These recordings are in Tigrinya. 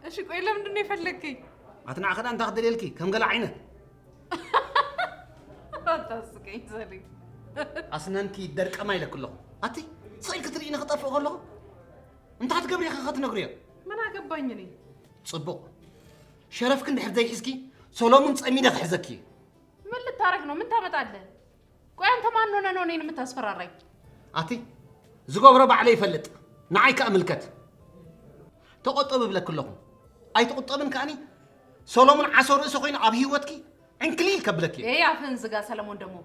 እሺ፣ ቆይ ለምንድን ነው የፈለግከኝ? ኣቲ ንዓ ኸዳ እንታይ ክደልየልኪ ከም ገለ ዓይነት? ኣታስቀኝ ዘሊ። ኣስነንኪ ደርቀማ ኢለክ ኣለኹ። ኣቲ ስቕ ኢልኪ ትርእይኒ ክጠፍእ ከለኹ እንታይ ክትገብሪ ኢኺ ክትነግርዮ? ምን አገባኝ እኔ። ጽቡቕ። ሸረፍኪ እንድሕር ዘይሒዝኪ ሰሎሙን ጸሚደ ክሕዘኪ እዩ። ምን ልታረግ ነው? ምን ታመጣለህ? ቆይ አንተ ማን ሆነህ ነው እኔን የምታስፈራራኝ? ኣቲ ዝገብሮ ባዕለ ይፈልጥ፣ ንዓይ ከኣ ምልከት። ተቆጠቢ እብለኪ ኣለኹ። ኣይትቁጠብን ከኣኒ ሰሎሙን ዓሶ ርእሲ ኮይኑ ኣብ ህይወትኪ ዕንክሊል ከብለኪ። ይሄ አፍህን ዝጋ ሰለሞን። ደግሞ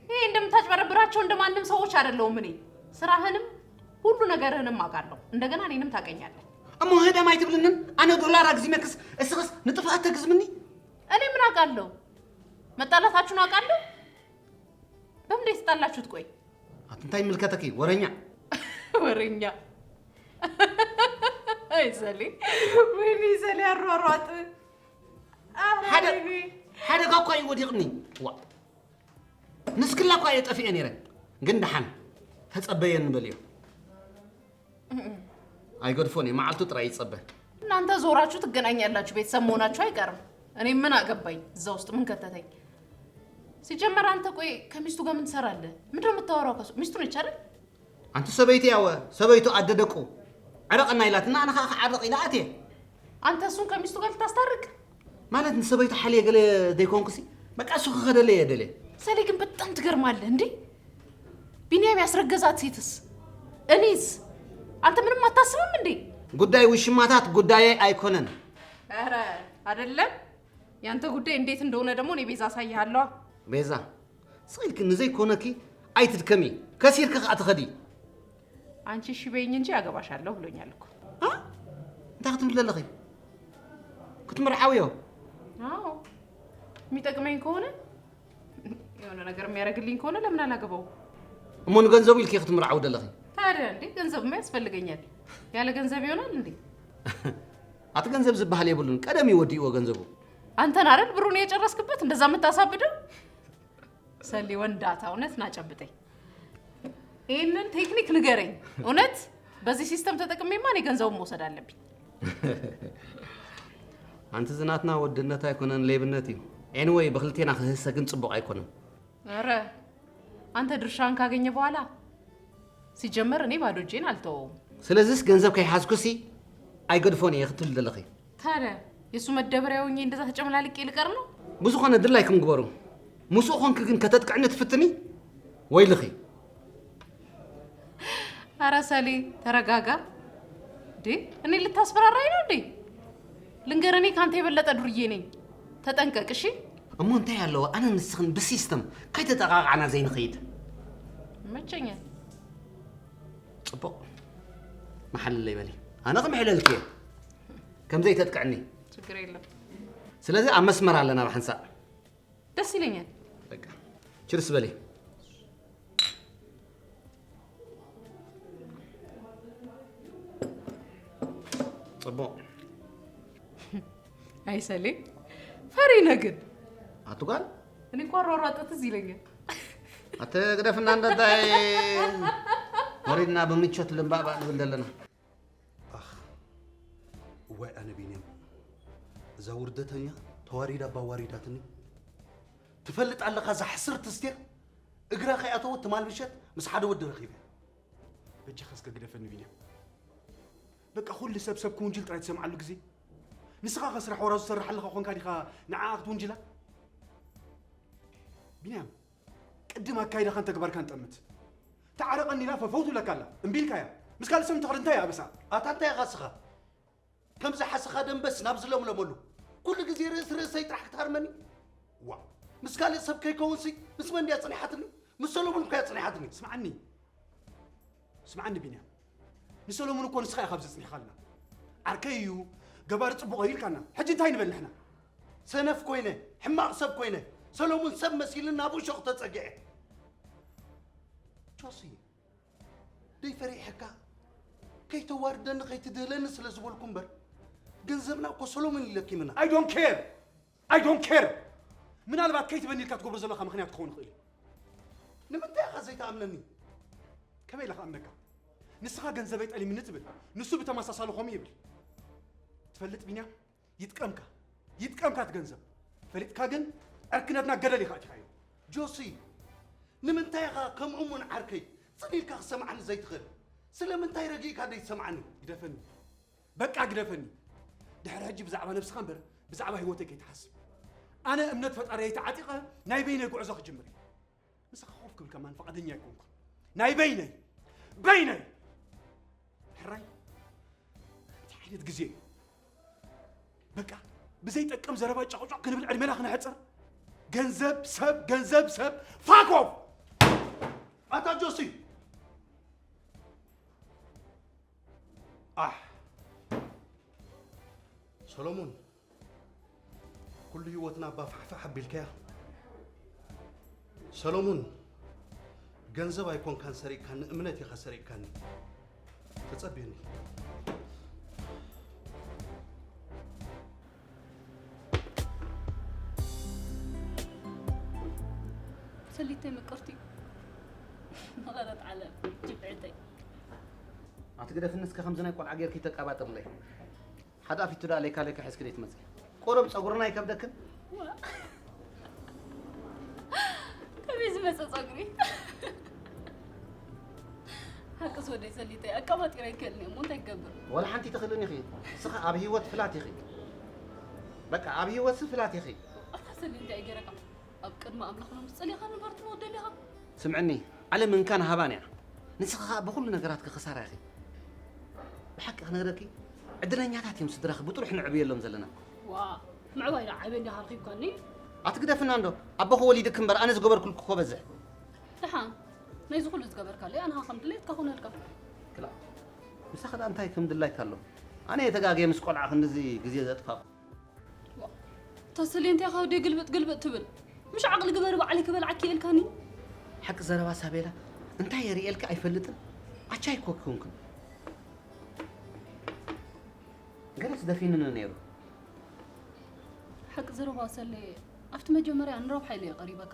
ይሄ እንደምታጭበረብራቸው እንደማንም ሰዎች አይደለሁም እኔ። ስራህንም ሁሉ ነገርህንም አውቃለሁ። እንደገና እኔንም ታውቀኛለህ። እሞ ህደም ኣይትብልንን? ኣነ ዶላር ኣግዚመክስ እስኽስ ንጥፍኣት ተግዝምኒ? እኔ ምን አውቃለሁ? መጣላታችሁን አውቃለሁ? በምንድን ነው የተጣላችሁት? ቆይ አት እንታይ ይምልከተኪ ወረኛ። ወረኛ። አይ ዘሌ፣ ወይኔ ዘሌ አሯሯጥ። ኧረ ሓደ ወይኔ። ሓደጋ እኳ እዩ ወዲቕኒ። ዋ፣ ንስክላ እኳ እየ ጠፊኤ ነይረ። ግን ደሓን ተጸበየኒ በልዮ። ኣይገድፎን እየ፣ መዓልቱ ጥራይ ይጸበ። እናንተ ዞራችሁ ትገናኛላችሁ፣ ቤተሰብ መሆናችሁ አይቀርም። እኔ ምን አገባኝ እዛ ውስጥ ምን ከተተኝ? ሲጀመር አንተ ቆይ ከሚስቱ ጋር ምን ትሰራለህ? ምንድን ነው የምታወራው ከሱ? ሚስቱ ነች አይደል? ኣንቲ ሰበይቲ ያወ ሰበይቱ ኣደ ደቁ ዕረቕና ኢላትና ኣነ ኸዓ ክዓርቕ ኢለ ኣትየ። አንተ እሱን ከሚስቱ ጋር ልታስታርቅ? ማለት ንሰበይቱ ሓልየ ገለ ዘይኮንኩሲ በቃ እሱ ክኸደለ እየ ደልየ። ሰሌ ግን በጣም ትገርማለህ እንዴ? ቢንያም ያስረገዛት ሴትስ እኔስ? አንተ ምንም አታስብም እንዴ? ጉዳይ ውሽማታት ጉዳየ ኣይኮነን። ኧረ አይደለም። ያንተ ጉዳይ እንዴት እንደሆነ ደግሞ እኔ ቤዛ አሳይሃለዋ። ቤዛ ስቕ ኢልኪ ንዘይኮነኪ ኣይትድከሚ፣ ከሲርኪ ከኣ ትኸዲ። አንቺ እሺ በይኝ እንጂ አገባሻለሁ ብሎኛል እኮ። አ? እንታይ ክትብሊ ዘለኺ? ክትምርዓውዮ? አዎ፣ የሚጠቅመኝ ከሆነ የሆነ ነገር የሚያደርግልኝ ከሆነ ለምን አላገባው? እሞ ንገንዘቡ ኢልኪ ክትምርዓው ዘለኺ? ታዲያ እንዴ ገንዘብማ ያስፈልገኛል። ያለ ገንዘብ ይሆናል እንዴ? ኣቲ ገንዘብ ዝበሃል የብሉን፣ ቀደም እዩ ወዲእዎ ገንዘቡ። አንተን አይደል ብሩን የጨረስክበት እንደዛ የምታሳብደው? ሰሌ ወንዳታ እውነት ናጨብጠኝ። ይህንን ቴክኒክ ንገረኝ። እውነት በዚህ ሲስተም ተጠቅሜማ እኔ ገንዘቡን መውሰድ አለብኝ። ኣንቲ ዝናትና ወድነት ኣይኮነን ሌብነት እዩ። ኤኒወይ ብክልቴና ክህሰ ግን ጽቡቕ ኣይኮነን። ኧረ አንተ ድርሻን ካገኘ በኋላ ሲጀመር እኔ ባዶ እጄን አልተወውም። ስለዚስ ገንዘብ ከይሓዝኩሲ ኣይገድፎን እየ ክትብል ዘለኺ። ታዲያ የእሱ መደበሪያ ሆኜ እንደዛ ተጨመላልቄ ልቀር ነው? ብዝኾነ ድላይኩም ግበሩ። ምስኡ ኾንኪ ግን ከተጥቅዕኒ ትፍትኒ? ወይልኺ። ኧረ ሰሌ ተረጋጋ። እንዴ እኔ ልታስፈራራኝ ነው እንዴ? ልንገር፣ እኔ ካንተ የበለጠ ዱርዬ ነኝ። ተጠንቀቅ እሺ? እሞ እንታይ ኣለዎ ኣነ ንስኽን ብሲስተም ከይተጠቓቓዕና ዘይንኸይድ? ይመቸኛል። ጽቡቕ። መሓልለይ በሊ። ኣነ ክምሕለልኪ እየ። ከም ዘይተጥቅዕኒ። ችግር የለም። ስለዚ ኣብ መስመር ኣለና ብሓንሳእ። ደስ ይለኛል። በቃ ችርስ በሊ። ጽቡቕ። ኣይ ሰሌ ፈሪ ነህ ግን። ኣቲ ጓል እኔ እኮ አሯሯጥ ትዝ ይለኛል። ኣቲ ግደፍና እንደታይ ወሪድና ብምቾት ልንባእባእ ንብል ዘለና። ኣኽ እዋይ ኣነ ቢንያም እዛ ውርደተኛ ተዋሪዳ ባዋሪዳትኒ። ትፈልጥ ኣለኻ እዛ ሕስርቲ ስቴር እግራ ከይኣተወት ትማል ምሸት ምስ ሓደ ወዲ ረኺበ። በጃኻ እስከ ግደፈኒ ቢንያም። በቃ ኩሉ ሰብ ሰብ ክውንጅል ጥራይ ትሰምዓሉ ግዜ። ንስኻ ከ ስራሕ ወራዙ ትሰርሕ ኣለኻ ኮንካ ዲኻ ንዓኣ ክትውንጅላ? ቢንያም ቅድም ኣካይዳኻን ተግባርካን ጠምት። ተዓረቐኒ ኢላ ፈፈው ትብለካ ኣላ። እምቢ ኢልካያ። ምስ ካልእ ሰብ እንትኸድ እንታይ እያ ኣበሳ? ኣታ እንታይ ኢኻ እስኻ? ከምዚ ሓሰኻ ደንበስ ናብ ዝለምለመሉ ኩሉ ግዜ ርእስ ርእሰይ ጥራሕ ክትሃርመኒ? ዋ፣ ምስ ካልእ ሰብ ከይከውንሲ ምስ መን ድያ ጸኒሓትኒ? ምስ ሰሎሙን እኮ እያ ጸኒሓትኒ። ስምዓኒ፣ ስምዓኒ ቢንያም፣ ንሰሎሙን እኮ ንስኻ ኢኻ ኣብዚ ኣጽኒሕካልና። ዓርከይ እዩ፣ ገባሪ ጽቡቕ እዩ ኢልካና። ሕጂ እንታይ ንበል ንሕና? ሰነፍ ኮይነ፣ ሕማቕ ሰብ ኮይነ፣ ሰሎሙን ሰብ መሲልኒ ናብኡ ሸኹ ተጸጊዐ። ጆሲ፣ ደይ ፈሪሐካ፣ ከይተዋርደኒ ከይትድህለኒ ስለ ዝበልኩ እምበር፣ ገንዘብና እኮ ሰሎሙን ኢለኪምና። I don't care! I don't care! ምናልባት ከይትበኒ ኢልካ ትገብሮ ዘለኻ ምኽንያት ክኸውን ይኽእል እዩ። ንምንታይ ኢኻ ዘይትኣምነኒ? ከመይ ኢለ ክኣምነካ? ንስኻ ገንዘበይ ጠሊምኒ ትብል፣ ንሱ ብተመሳሳሊ ከምኡ ይብል። ትፈልጥ ቢንያም፣ ይጥቀምካ፣ ይጥቀምካ እቲ ገንዘብ። ፈሊጥካ ግን ዕርክነትና ገደል ኢኻ ኣእቲኻዮ። ጆሲ፣ ንምንታይ ኢኻ ከም እሙን ዓርከይ ጽን ኢልካ ክሰምዓኒ ዘይትኽእል? ስለምንታይ ረጊእካ ዘይትሰምዓኒ? ግደፈኒ። በቃ ግደፈኒ። ድሕሪ ሕጂ ብዛዕባ ነብስኻ እምበር ብዛዕባ ህይወተይ ከይትሓስብ። ኣነ እምነት ፈጣሪየይ ተዓጢቐ ናይ በይነይ ጉዕዞ ክጅምር እየ። ምሳኻ ኮፍ ክብል ከማን ፍቓደኛ ኣይኮንኩን። ናይ በይነይ፣ በይነይ። ሕራይ፣ እንታይ ዓይነት ግዜ እዩ? በቃ ብዘይጠቅም ዘረባ ጫቑጫቕ ክንብል ዕድሜና ክነሕጽር? ገንዘብ ሰብ፣ ገንዘብ ሰብ፣ ፋክ ኦፍ! ኣታ ጆሲ! ኣሕ! ሰሎሞን፣ ኩሉ ህይወትና ኣባ ፋሕፋሕ ኣቢልካያ። ሰሎሞን፣ ገንዘብ ኣይኮንካን ሰሪቕካኒ፣ እምነት ኢኻ ሰሪቕካኒ። ተጸብየኒ። ሰሊተይ ምቅርቲ፣ መቐረት ዓለም ጅብዕተይ። ኣትግደፍኒ እስከ ከምዚ ናይ ቆልዓ ጌርኪ ተቃባጥርለይ። ሓደ ኣፊቱ ደኣ ሌካ ሌካ ሒዝኪ ደይ ትመጺ? ቁሩብ ጸጉርና ኣይከብደክን? ከመይ ዝመፀ ፀጉሪ? ሓቅስ ወደይ ሰሊተይ ኣቀባጢረ ይክእልኒ እሞ እንታይ ክገብር? ወላ ሓንቲ ትኽእልን ኢኺ። እስኻ ኣብ ህይወት ፍላት ኢኺ። በቃ ኣብ ህይወትሲ ፍላት ኢኺ። ኣታ ሰሊ እንታይ ገይረካ? ኣብ ቅድሚ ኣምላኽ ሎምስ ፀሊኻ ንበር ትመወት ደሊኻ? ስምዕኒ፣ ዓለም እንካን ሃባን እያ። ንስኻ ኸኣ ብኹሉ ነገራትኪ ክሳራ ኢኺ። ብሓቂ ክነግረኪ ዕድለኛታት እዮም ስድራኺ ብጥሩሕ ንዕብየሎም ዘለና። ዋ፣ ምዕባይ ዶ ዓብየ እንዲኻ ረኺብካኒ? ኣቲ ግደፍና እንዶ ኣቦኺ ወሊድኪ እምበር ኣነ ዝገበርኩልኪ እኮ በዝሕ። ደሓን ናይዚ ኩሉ ዝገበርካለይ ኣንኻ ከም ድሌትካ ኮነልካ። ክላ ምሳኺ ደኣ እንታይ ከም ድላይካ ኣሎ? ኣነ እየ ተጋግየ ምስ ቆልዓ ክንድዚ ግዜ ዘጥፋእኩ። ተስሊ እንታይ ካብ ደይ ግልብጥ ግልብጥ ትብል? ምሽ ዓቕሊ ግበሪ ባዕሊ ክበልዓኪ ኢልካኒ። ሓቂ ዘረባ ሳቤላ እንታይ የርእየልኪ ኣይፈልጥን። ኣቻይ እኮ ክኹንክን ገለስ ደፊንኒ ነይሩ። ሓቂ ዘረባ ሰለ ኣብቲ መጀመርያ ንረብሓ ኢለ እየ ቀሪበካ።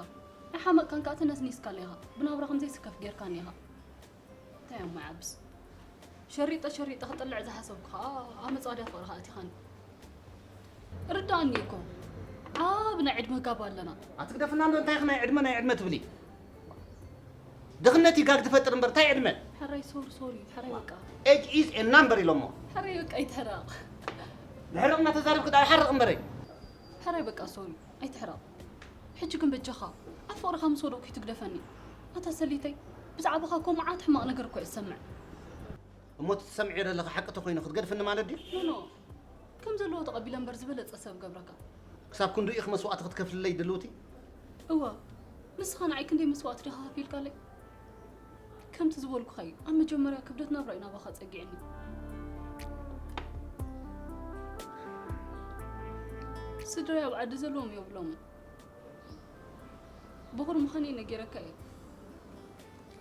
ኣይሓመቕካን ከኣ ተነስኒስካለ ኢኻ። ብናብራ ከም ዘይስከፍ ጌርካኒ ኢኻ። እንታይ እሞ ይዓብስ? ሸሪጠ ሸሪጠ ክጥልዕ ዝሓሰብኩ ኸኣ ኣብ መጻወድያ ፍቕርኻ ኣእቲኻኒ። ርድኣኒ እኮ ዓቢ ናይ ዕድመ ጋብ ኣለና። ኣቲ ግደፍና እንዶ እንታይ ኢኺ ናይ ዕድመ ናይ ዕድመ ትብሊ? ድኽነት እዩ ጋግ ዝፈጥር እምበር እንታይ ዕድመ? ሕራይ ሶሪ ሶሪ ሕራይ በቃ። Age is a number ኢሎሞ። ሕራይ በቃ ኣይትሕረቕ። ንሕርቕ እናተዛረብኪ ደኣ ይሓርቕ እምበረይ። ሕራይ በቃ ሶሪ። ኣይትሕረቕ። ሕጂ ግን በጃኻ ኣብ ፍቕርኻ ምስ ወደቕኩ ኣይትግደፈኒ። ኣታ ሰሊተይ ብዛዕባኻ እኮ መዓት ሕማቕ ነገር እኮ እየ ዝሰምዕ። እሞ እቲ ትሰምዕዮ ዘለኺ ሓቂ ተኾይኑ ክትገድፍኒ ማለት ድዩ? ኖኖ ከም ዘለዎ ተቐቢለ እምበር ዝበለጸ ሰብ ገብረካ። ክሳብ ክንድኡ ኢኺ መስዋእቲ ክትከፍልለይ ድልውቲ? እወ ንስኻ ንዓይ ክንደይ መስዋእቲ ዲኻ ከፊልካለይ? ከምቲ ዝበልኩኻ እዩ ኣብ መጀመርያ ክብደት ናብራ እዩ ናባኻ ጸጊዕኒ። ስድራይ ኣብ ዓዲ ዘለዎም የብሎምን። ብኹር ምዃነይ ነጊረካ እየ።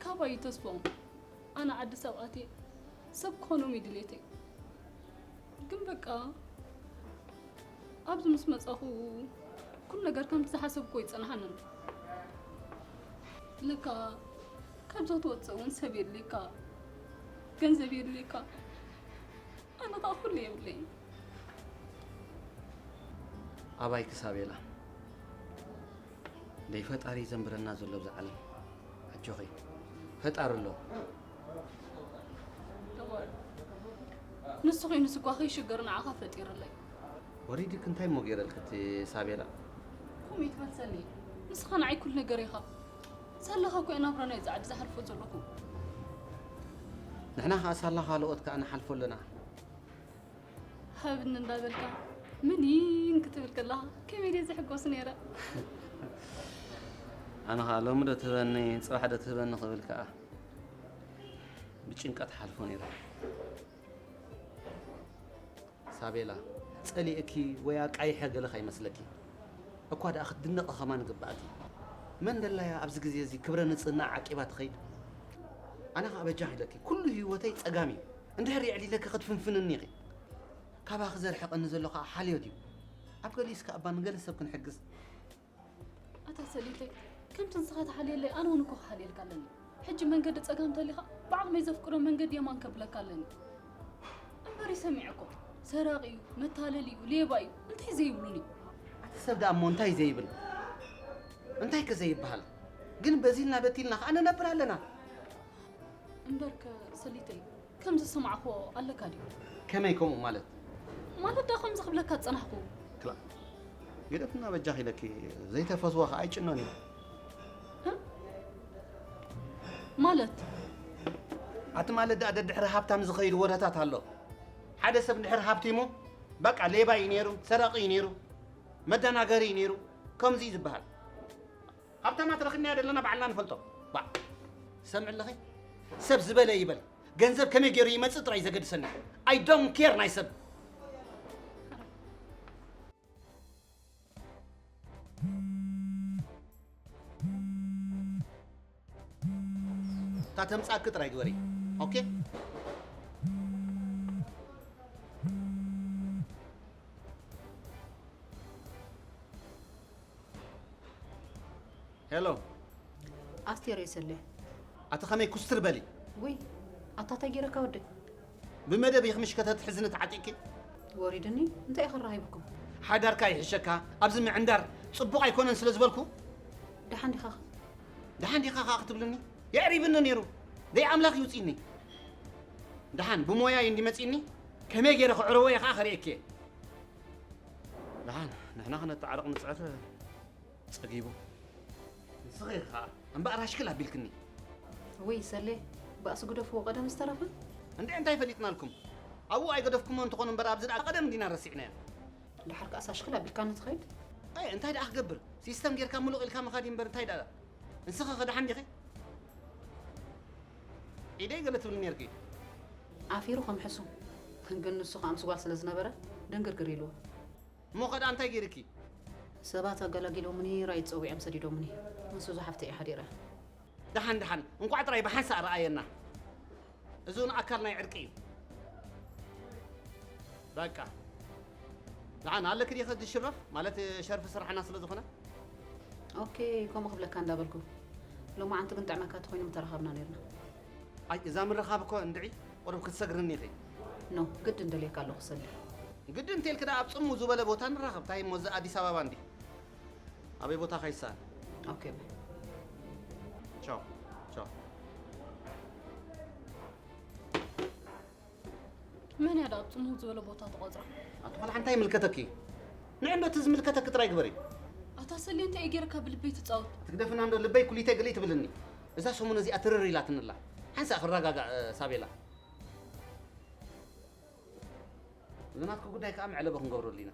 ካባይ እዩ ተስፍኦም። ኣነ ዓዲ ሰብ ኣትየ ሰብ ክኾኖም እዩ ድሌተይ። ግን በቃ ኣብዚ ምስ መጻኹ ኩሉ ነገር ከምቲ ዝሓሰብኩ ኣይጸንሓንን። ለካ ካብዛ ትወጽእ እውን ሰብ የድልየካ፣ ገንዘብ የድልየካ። ኣነ ኸኣ ኩሉ የብለይን። ኣባይ ክሳብ የላ ደይ ፈጣሪ ዘንብረና ዘሎ ብዛ ዓለም ኣጆኺ ፈጣሪ ኣሎ። ንሱ ኮይኑ ስኳ ከይሽገር ንዓኻ ፈጢርለይ። ወሪድክ እንታይ እሞ ገይረልክ እቲ ሳቤላ? ከምኡ ይትመልሰኒ። ንስኻ ንዓይ ኩሉ ነገር ኢኻ። ሳላኻ እኮ እየ ናብራ ናይ ጻዕዲ ዝሓልፎ ዘለኹ። ንሕና ኸኣ ሳላ ካልኦት ከኣ ንሓልፎ ኣለና። ሃብኒ እንዳበልካ ምኒን ክትብል ከለኻ ከመይ ድየ ዝሕጎስ ነይረ። ኣነ ኸኣ ሎሚ ዶ ትህበኒ ጽባሕ ዶ ትህበኒ ክብል ከኣ ብጭንቀት ሓልፎ ነይረ። ሳቤላ ጸሊእኪ ወይ ኣቃይሐ ገለ ከይመስለኪ። እኳ ደኣ ክትድነቒ ኸማን ይግብኣኪ። መን ደላያ ኣብዚ ግዜ እዚ ክብረ ንጽህና ዓቂባ ትኸይድ? ኣነ ኸኣ በጃኺ ኢለኪ ኩሉ ህይወተይ ጸጋም እዩ። እንድሕር የዕሊለኪ ክትፍንፍንኒ ኢኺ። ካባኺ ዘርሕቐኒ ዘሎ ኸኣ ሓልዮት እዩ። ኣብ ገሊኡስ ከኣ እባ ንገለ ሰብ ክንሕግዝ። ኣታ ሰሊተይ ከምቲ ንስኻ ትሓልየለይ ኣነ እውን እኮ ክሓልየልካ ኣለኒ። ሕጂ መንገዲ ጸጋም ተሊኻ ብዓቕመይ ዘፍቅዶ መንገዲ የማን ከብለካ ኣለኒ። እምበር ይሰሚዕ እኮ ሰራቒ እዩ፣ መታለሊ እዩ፣ ሌባ እዩ፣ እንታይ ዘይብሉን እዩ። ኣቲ ሰብ ደኣ እሞ እንታይ ዘይብል? እንታይ ከ ዘይበሃል? ግን በዚልና በቲልና ኸኣ ንነብር ኣለና። እምበርከ ሰሊተይ፣ ከም ዝሰማዕኽዎ ኣለካ ድዩ? ከመይ ከምኡ ማለት? ማለት ዳ ከምዚ ክብለካ ዝጸናሕኩ። ክላ፣ ግደፍና በጃኺ ኢለኪ፣ ዘይተፈትዎ ኸኣ ኣይጭኖን እዩ። እ? ማለት? ኣቲ ማለት ደኣ ደድሕሪ ሃብታም ዝኸይድ ወረታት ኣሎ። ሓደ ሰብ እንድሕር ሃብቲሙ፣ በቃ ሌባ እዩ ነይሩ፣ ሰራቒ እዩ ነይሩ፣ መደናገሪ እዩ ነይሩ፣ ከምዚ እዩ ዝበሃል። ሃብታማት ረኺብናዮ ዘለና ባዕልና ንፈልጦ። ባ፣ ሰምዕ ኣለኺ? ሰብ ዝበለ ይበል። ገንዘብ ከመይ ገይሩ ይመጽእ ጥራይ ዘገድሰኒ። I don't care ናይ ሰብ። እታ ተምጻእኪ ጥራይ ግበሪ። ኦኬ? ሄሎ። ኣስቴር እየ ሰሌ። ኣቲ ከመይ ኩስትር በሊ። ውይ፣ ኣታ እንታይ ገይረካ ወደይ? ብመደብ ኢኺ ምሽ ከተትሕዝኒ ተዓጢቕኪ? ወሪድኒ፣ እንታይ ኢኻ ራሂብኩም? ሓዳርካ ይሕሸካ፣ ኣብዚ ምዕንዳር ጽቡቕ ኣይኮነን ስለ ዝበልኩ። ደሓን ዲኻ? ደሓን ዲኻ ኸኣ ክትብልኒ? የዕሪብኒ ነይሩ። ደይ ኣምላኽ ይውጽእኒ። ደሓን ብሞያይ እንዲ መጺእኒ፣ ከመይ ገይረ ክዕረዎ እየ ኸኣ ከርእየኪ እየ። ደሓን ንሕና ክነተዓርቕ ንጽዕር። ጸጊቡ። ንስኺ ኸኣ እምበኣር ሃሽክል ኣቢልክኒ። ውይ ሰሌ፣ ባእሲ ግደፍዎ ቀደም ዝተረፈ። እንዴ እንታይ ፈሊጥናልኩም? ኣብኡ ኣይገደፍኩሞ እንትኾኑ እምበር ኣብዚ ደኣ ቀደም እንዲና ረሲዕናዮ። ደሓር ከኣስ ሃሽክል ኣቢልካኒ ትኸይድ? ኣይ እንታይ ደኣ ክገብር? ሲስተም ጌርካ ምሉቕ ኢልካ ምኻድ እምበር እንታይ ደኣ? ንስኺ ኸ ደሓን ዲኺ? ኢደይ ገለ ትብሊ ኔርኪ። ኣፊሩ ከም ሕሱም። ግን ንሱ ኸኣ ምስ ጓል ስለ ዝነበረ ድንግርግር ኢልዎ። እሞ ኸ ደኣ እንታይ ገይርኪ? ሰባት ኣገላጊሎምኒ፣ ራይድ ጸዊዖም ሰዲዶምኒ። ምስ እዛ ሓፍተይ እየ ሓዲረ። ደሓን ደሓን፣ እንቋዕ ጥራይ ብሓንሳእ ረኣየና። እዚ እውን ኣካል ናይ ዕርቂ እዩ። በቃ። ደሓን ኣለኪ ዲኺ ዝሽረፍ? ማለት ሸርፊ ስራሕና ስለ ዝኾነ። ኦኬ፣ ከምኡ ክብለካ እንዳበልኩ። ሎማዓንቲ ግን ጥዕመካ ተኾይኑ ምተራኸብና ነይርና። ኣይ፣ እዛ ምርኻብ እኮ እንድዒ ቁሩብ ክትሰግርኒ ኢኺ። ኖ፣ ግድን ደልየካ ኣለኹ ሰሌ። ግድን እንተልኪ ደኣ ኣብ ጽምው ዝበለ ቦታ ንራኸብ። እንታይ እሞ እዚ ኣዲስ ኣበባ እንዲ። ኣበይ ቦታ ከይሳን። ኦኬ፣ ባይ። ቻው፣ ቻው። መን እያ ደኣ ኣብ ጽምው ዝበለ ቦታ ተቖጽራ? ኣቲ ቆልዓ እንታይ ይምልከተኪ? ንዕ እንዶ እቲ ዝምልከተኪ ጥራይ ግበሪ። ኣታ ሰሌ እንታይ እዩ ጌርካ ብልበይ ትጻወት? ትግደፍና እንዶ ልበይ ኩሊተይ ገለ ትብልኒ። እዛ ሰሙን እዚኣ ትርር ኢላትኒ ኣላ። ሓንሳእ ክረጋጋእ፣ እ፣ ሳቤላ። እዚ ናትኪ ጉዳይ ከኣ መዕለቢ ክንገብረሉ ኢና።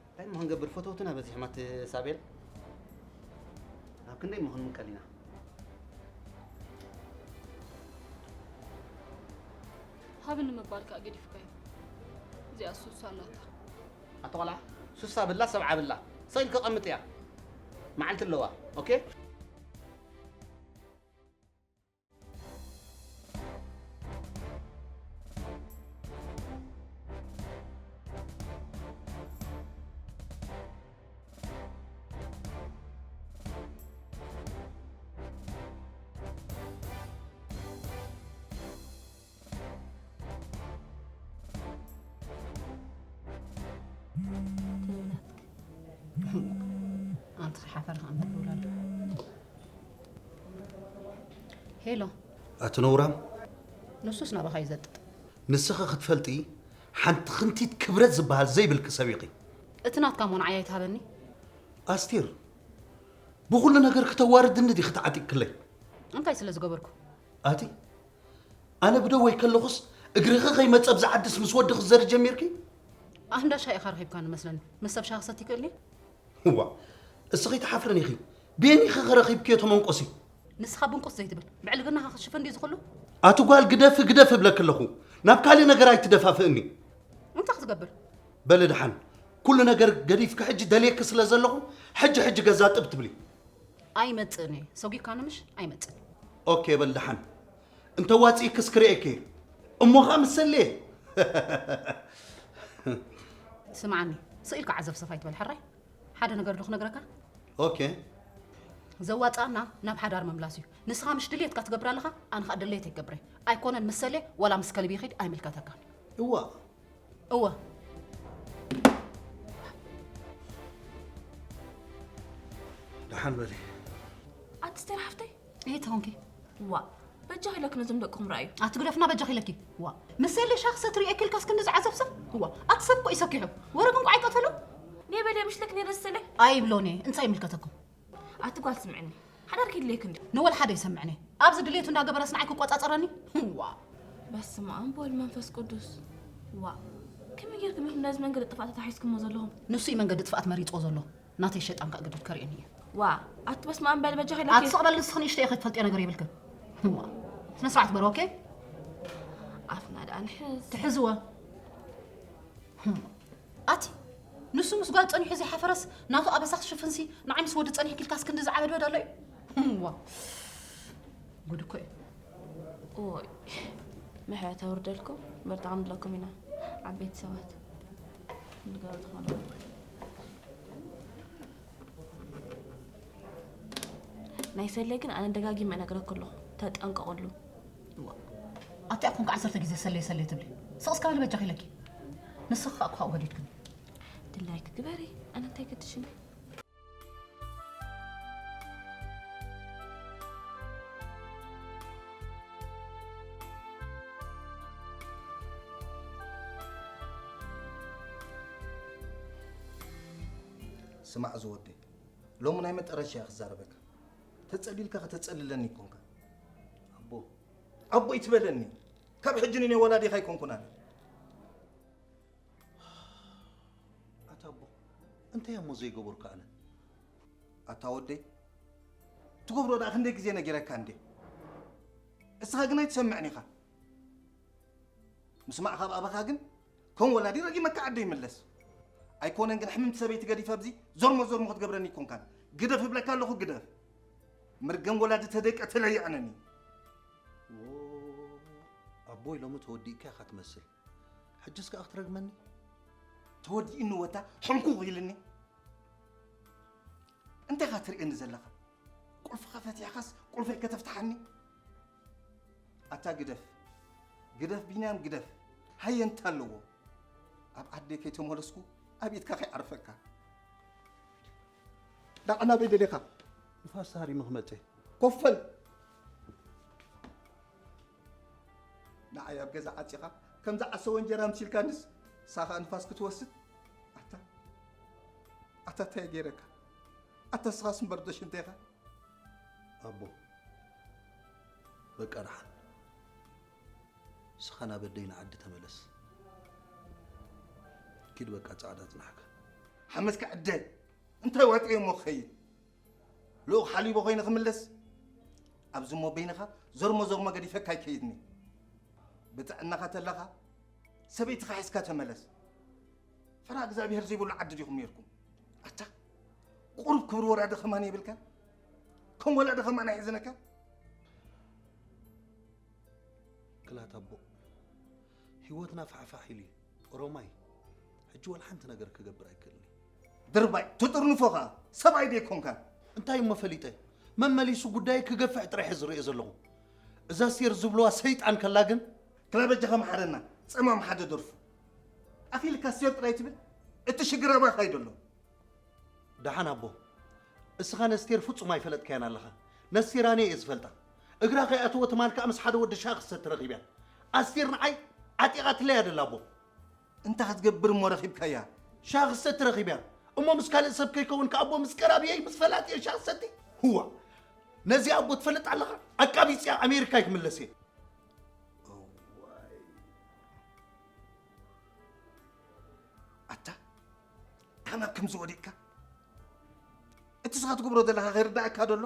እንታይ እሞ ክንገብር፣ ፈተውትና በዚሖም ኣቲ ሳቤላ። ኣብ ክንደይ እሞ ክንምቀል ኢና። ሃብኒ ምባል ከኣ ገዲፍካዮ። እዚኣ ሱሳ ኣላታ። ኣቲ ቆልዓ፣ ሱሳ ብላ ሰብዓ ብላ። ሰኢልኪ ቀምጥያ። መዓልቲ ኣለዋ። ኦኬ? ኣንቲ ሓፈር ከኣ እንታይ ይብላሉ? ሄሎ። ኣቲ ነውራም። ንሱስ ናባኻ እዩ ዘጥጥ። ንስኺ ክትፈልጢ፣ ሓንቲ ክንቲት ክብረት ዝበሃል ዘይብልኪ ሰብ ኢኺ። እቲ ናትካ እሞ ንዓይ ኣይትሃበኒ። ኣስቴር፣ ብኹሉ ነገር ክተዋርድኒ ዲኺ ተዓጢቕክለይ? እንታይ ስለ ዝገበርኩ? ኣቲ፣ ኣነ ብደወይ ከለኹስ እግርኺ ከይመጸ ኣብዚ ዓድስ ምስ ወዲ ክትዘሪ ጀሚርኪ? ኣንዳ ሻሂ ኢኻ ረኺብካኒ መስለኒ። ምስ ሰብ ሻሂ ክሰቲ ይኽእል ድየ? እዋ፣ እስኺ ትሓፍርን ኢኺ። ቤኒ ኸ ረኺብክዮ ተመንቆሲ? ንስኻ ብንቁስ ዘይትብል፣ ብዕልግናኻ ክትሽፍን ድዩ ዝኽሉ? ኣቲ ጓል ግደፊ፣ ግደፊ እብለኪ ኣለኹ። ናብ ካልእ ነገር ኣይትደፋፍእኒ። እንታይ ክትገብር? በሊ ደሓን፣ ኩሉ ነገር ገዲፍኪ ሕጂ ደልየኪ ስለ ዘለኹ፣ ሕጂ ሕጂ ገዛ ጥብ ትብሊ። ኣይመጽእን እየ። ሰጒግካኒ ምሽ? ኣይመጽእን። ኦኬ፣ በል ደሓን። እንተ ዋጺእክስ ክርእየኪ እየ። እሞ ኸኣ ምሰሌ። ስምዓኒ፣ ስቕ ኢልካ ዓዘፍዘፍ ኣይትበል፣ ሕራይ? ሓደ ነገር ዶ ክነግረካ? ኦኬ። ዘዋፅኣና ናብ ሓዳር ምምላስ እዩ። ንስኻ ምሽ ድልየትካ ትገብር ኣለኻ፣ ኣነ ኸዓ ድልየት ይገብረ። ኣይኮነን ምስ ሰሌ ዋላ ምስ ከልቢ ይኺድ ኣይምልከተካን። እዋ። እወ። ደሓን በሊ። ኣቲ ስቴር ሓፍተይ። እየ ተኾንኪ። ዋ፣ በጃኺ ኢለኪ ነዞም ደቅኹም ረኣዩ። ኣቲ ግደፍና በጃኺ ኢለኪ። ዋ፣ ምስ ሰሌ ሻኽ ሰትሪ እየ ክልካስ ክንዲ ዝዓዘብ ሰብ። ዋ፣ ኣቲ ሰብ እኮ ይሰኪሑ። ወረ ግን ቋይ ቀተሎ። ኔ በል ምሽለክ ኔ ደስ ሰለ። ኣይብሎን እየ፣ እንታይ ይምልከተኩም? ኣቲ ጓል ስምዕኒ፣ ሓዳር ክድልየክ እንዲ። ንወል ሓደ ይሰምዕኒ። ኣብዚ ድሌቱ እንዳገበረስ ንዓይ ክቆጻጸረኒ? ዋ። በስመ ኣብ ወወልድ መንፈስ ቅዱስ። ዋ። ከመይ ጌርኩም ኢኹም ነዚ መንገዲ ጥፍኣት ተታሒዝኩሞ ዘለኹም? ንሱ እዩ መንገዲ ጥፍኣት መሪጽዎ ዘሎ። ናተይ ሸይጣን ከኣ ግድል ከርእየኒ እዩ። ዋ። ኣቲ በስመ ኣብ በል በጃኺ ኢለኪ። ኣቲ ስቕ በል ንስኺ ንእሽተይ ኢኺ ትፈልጥዮ ነገር የብልክን። ዋ። ስነ ስርዓት ግበሪ፣ ኦኬ? ኣፍና ደኣ ንሕዝ። ትሕዝወ። ኣቲ ንሱ ምስ ጓል ጸኒሑ ዘይሓፈረስ ናቱ ኣበሳ ክሽፍንሲ ንዓይ ምስ ወዲ ጸኒሕኪ ኢልካስ ክንዲ ዝዓበድበድ ኣሎ እዩ። ዋ ጉድ እኮ እዩ። ኦይ ምሕረት ኣውርደልኩም በርታ ክንብለኩም ኢና ዓበይቲ ሰባት ንገሩ ዝኾነ ናይ ሰሌ ግን ኣነ ደጋጊመ እነግረኩ ኣለኹ ተጠንቀቕሉ። ኣቲ ኣኩንካ ዓሰርተ ግዜ ሰሌ ሰሌ ትብሊ። ስቕ እስካ በሊ በጃኺ ኢለኪ። ንስኺ ከኣ እኮ ወዲድክኒ። ድላይኪ ግበሪ፣ ኣነ እንታይ ገድሽኒ? ስማዕ ዝወደይ፣ ሎሚ ናይ መጠረሻ እየ ክዛረበካ። ተጸሊልካ ከተጸልለኒ ይኮንካ። ኣቦ። ኣቦ ይትበለኒ። ካብ ሕጂ ንኔ ወላዲኻ ኣይኮንኩን ኣነ። ኣታ ኣቦ፣ እንታይ እሞ ዘይገበርኩ ኣነ? ኣታ ወደይ፣ ትገብሮ ደኣ ክንደይ ግዜ ነጊረካ እንዴ? እስኻ ግን ኣይትሰምዕን ኢኻ። ምስማዕ ካብ ኣባኻ ግን ከም ወላዲ ረጊመካ ዓደ ይምለስ። ኣይኮነን ግን ሕምምቲ ሰበይቲ ገዲፈ ኣብዚ ዞርሞ ዞርሞ ክትገብረኒ ይኮንካን። ግደፍ እብለካ ኣለኹ ግደፍ። መርገም ወላዲ ተደቀ ተለይዕነኒ። ዎ፣ ኣቦይ ሎሚ ተወዲእካ ኢኻ ትመስል። ሕጅስ ከኣ ክትረግመኒ? ተወዲእኒ ወታ ሕንኩኽ ኢልኒ። እንታይ ኢኻ ትርእየኒ ዘለኻ? ቁልፍኻ ፈቲሕካስ ቁልፈይ ከተፍትሓኒ? ኣታ ግደፍ፣ ግደፍ ቢንያም ግደፍ። ሃየ እንታይ ኣለዎ? ኣብ ዓደይ ከይተመለስኩ ኣብ ኢድካ ከይዓርፈካ። ደኣ ናበይ ደሊኻ? ንፋስ ተሃሪሙ ክመጽእ። ኮፈል። ንዓይ ኣብ ገዛ ዓጺኻ ከምዛ ዓሰቦ እንጀራ ምሲልካንስ ሳኻ ንፋስ ክትወስድ? ኣታ ኣታ እንታይ ገይረካ? ኣታ ስኻስ እምበር ዶ ሽንተይኻ? ኣቦ በቃ ደሓን። ስኻ ናብ ኣደይ ንዓዲ ተመለስ። ኪድ በቃ ጻዕዳ ጽናሕካ። ሓመድካ ዕደ። እንታይ ዋጥየ እሞ ክኸይድ? ልኡኽ ሓሊቦ ኮይነ ክምለስ? ኣብዚ እሞ በይንኻ ዞርሞ ዞርሞ ገዲፈካ ኣይከይድኒ። ብጥዕናኻ ተለኻ ሰበይትኻ ሒዝካ ተመለስ። ፈራ እግዚኣብሔር ዘይብሉ ዓዲ ዲኹም ነይርኩም? ኣታ ቁሩብ ክብሪ ወራዲ ከማን የብልካን? ከም ወላዲ ከማን ኣይሕዝነካ? ክላት ኣቦ፣ ህይወትና ፋሕፋሕ ኢሉ እዩ። ኦሮማይ፣ ሕጂ ወላ ሓንቲ ነገር ክገብር ኣይክእልን እየ። ድርባይ፣ ትጥርንፎ ኸኣ ሰብኣይ ደይኮንካን። እንታይ እሞ ፈሊጠ? መመሊሱ ጉዳይ ክገፍሕ ጥራሕ እየ ዝርእዮ ዘለኹ። እዛ ኣስቴር ዝብልዋ ሰይጣን ከላ ግን። ክላ በጃኻ መሓረና፣ ጸማም ሓደ ደርፉ። ኣኺልካ ኣስቴር ጥራይ ትብል? እቲ ሽግር ኣባኻ እዩ ዘሎ። ደሓን ኣቦ፣ እስኻ ነስቴር ፍጹም ኣይፈለጥካያን ኣለኻ። ነስቴር ኣነ እየ ዝፈልጣ። እግራ ከይኣተወ ትማል ከኣ ምስ ሓደ ወዲ ሻኽ ዝሰቲ ረኺብያ። ኣስቴር ንዓይ ዓጢቓትለይ እያ ደላ ኣቦ። እንታይ ክትገብር እሞ ረኺብካያ? ሻኽ ዝሰቲ ረኺብያ። እሞ ምስ ካልእ ሰብ ከይከውን ከኣ ኣቦ ምስ ቀራብየይ ምስ ፈላጥየ ሻኽ ዝሰቲ? ህዋ። ነዚ ኣቦ ትፈልጥ ኣለኻ? ኣቃቢጽያ ኣሜሪካ ይክምለስ እየ። እዋይ። ኣታ፣ ከማን ከምዚ ወዲቕካ? እቲ ስኻ ትገብሮ ዘለኻ ከይርዳእካ ዶ ኣሎ?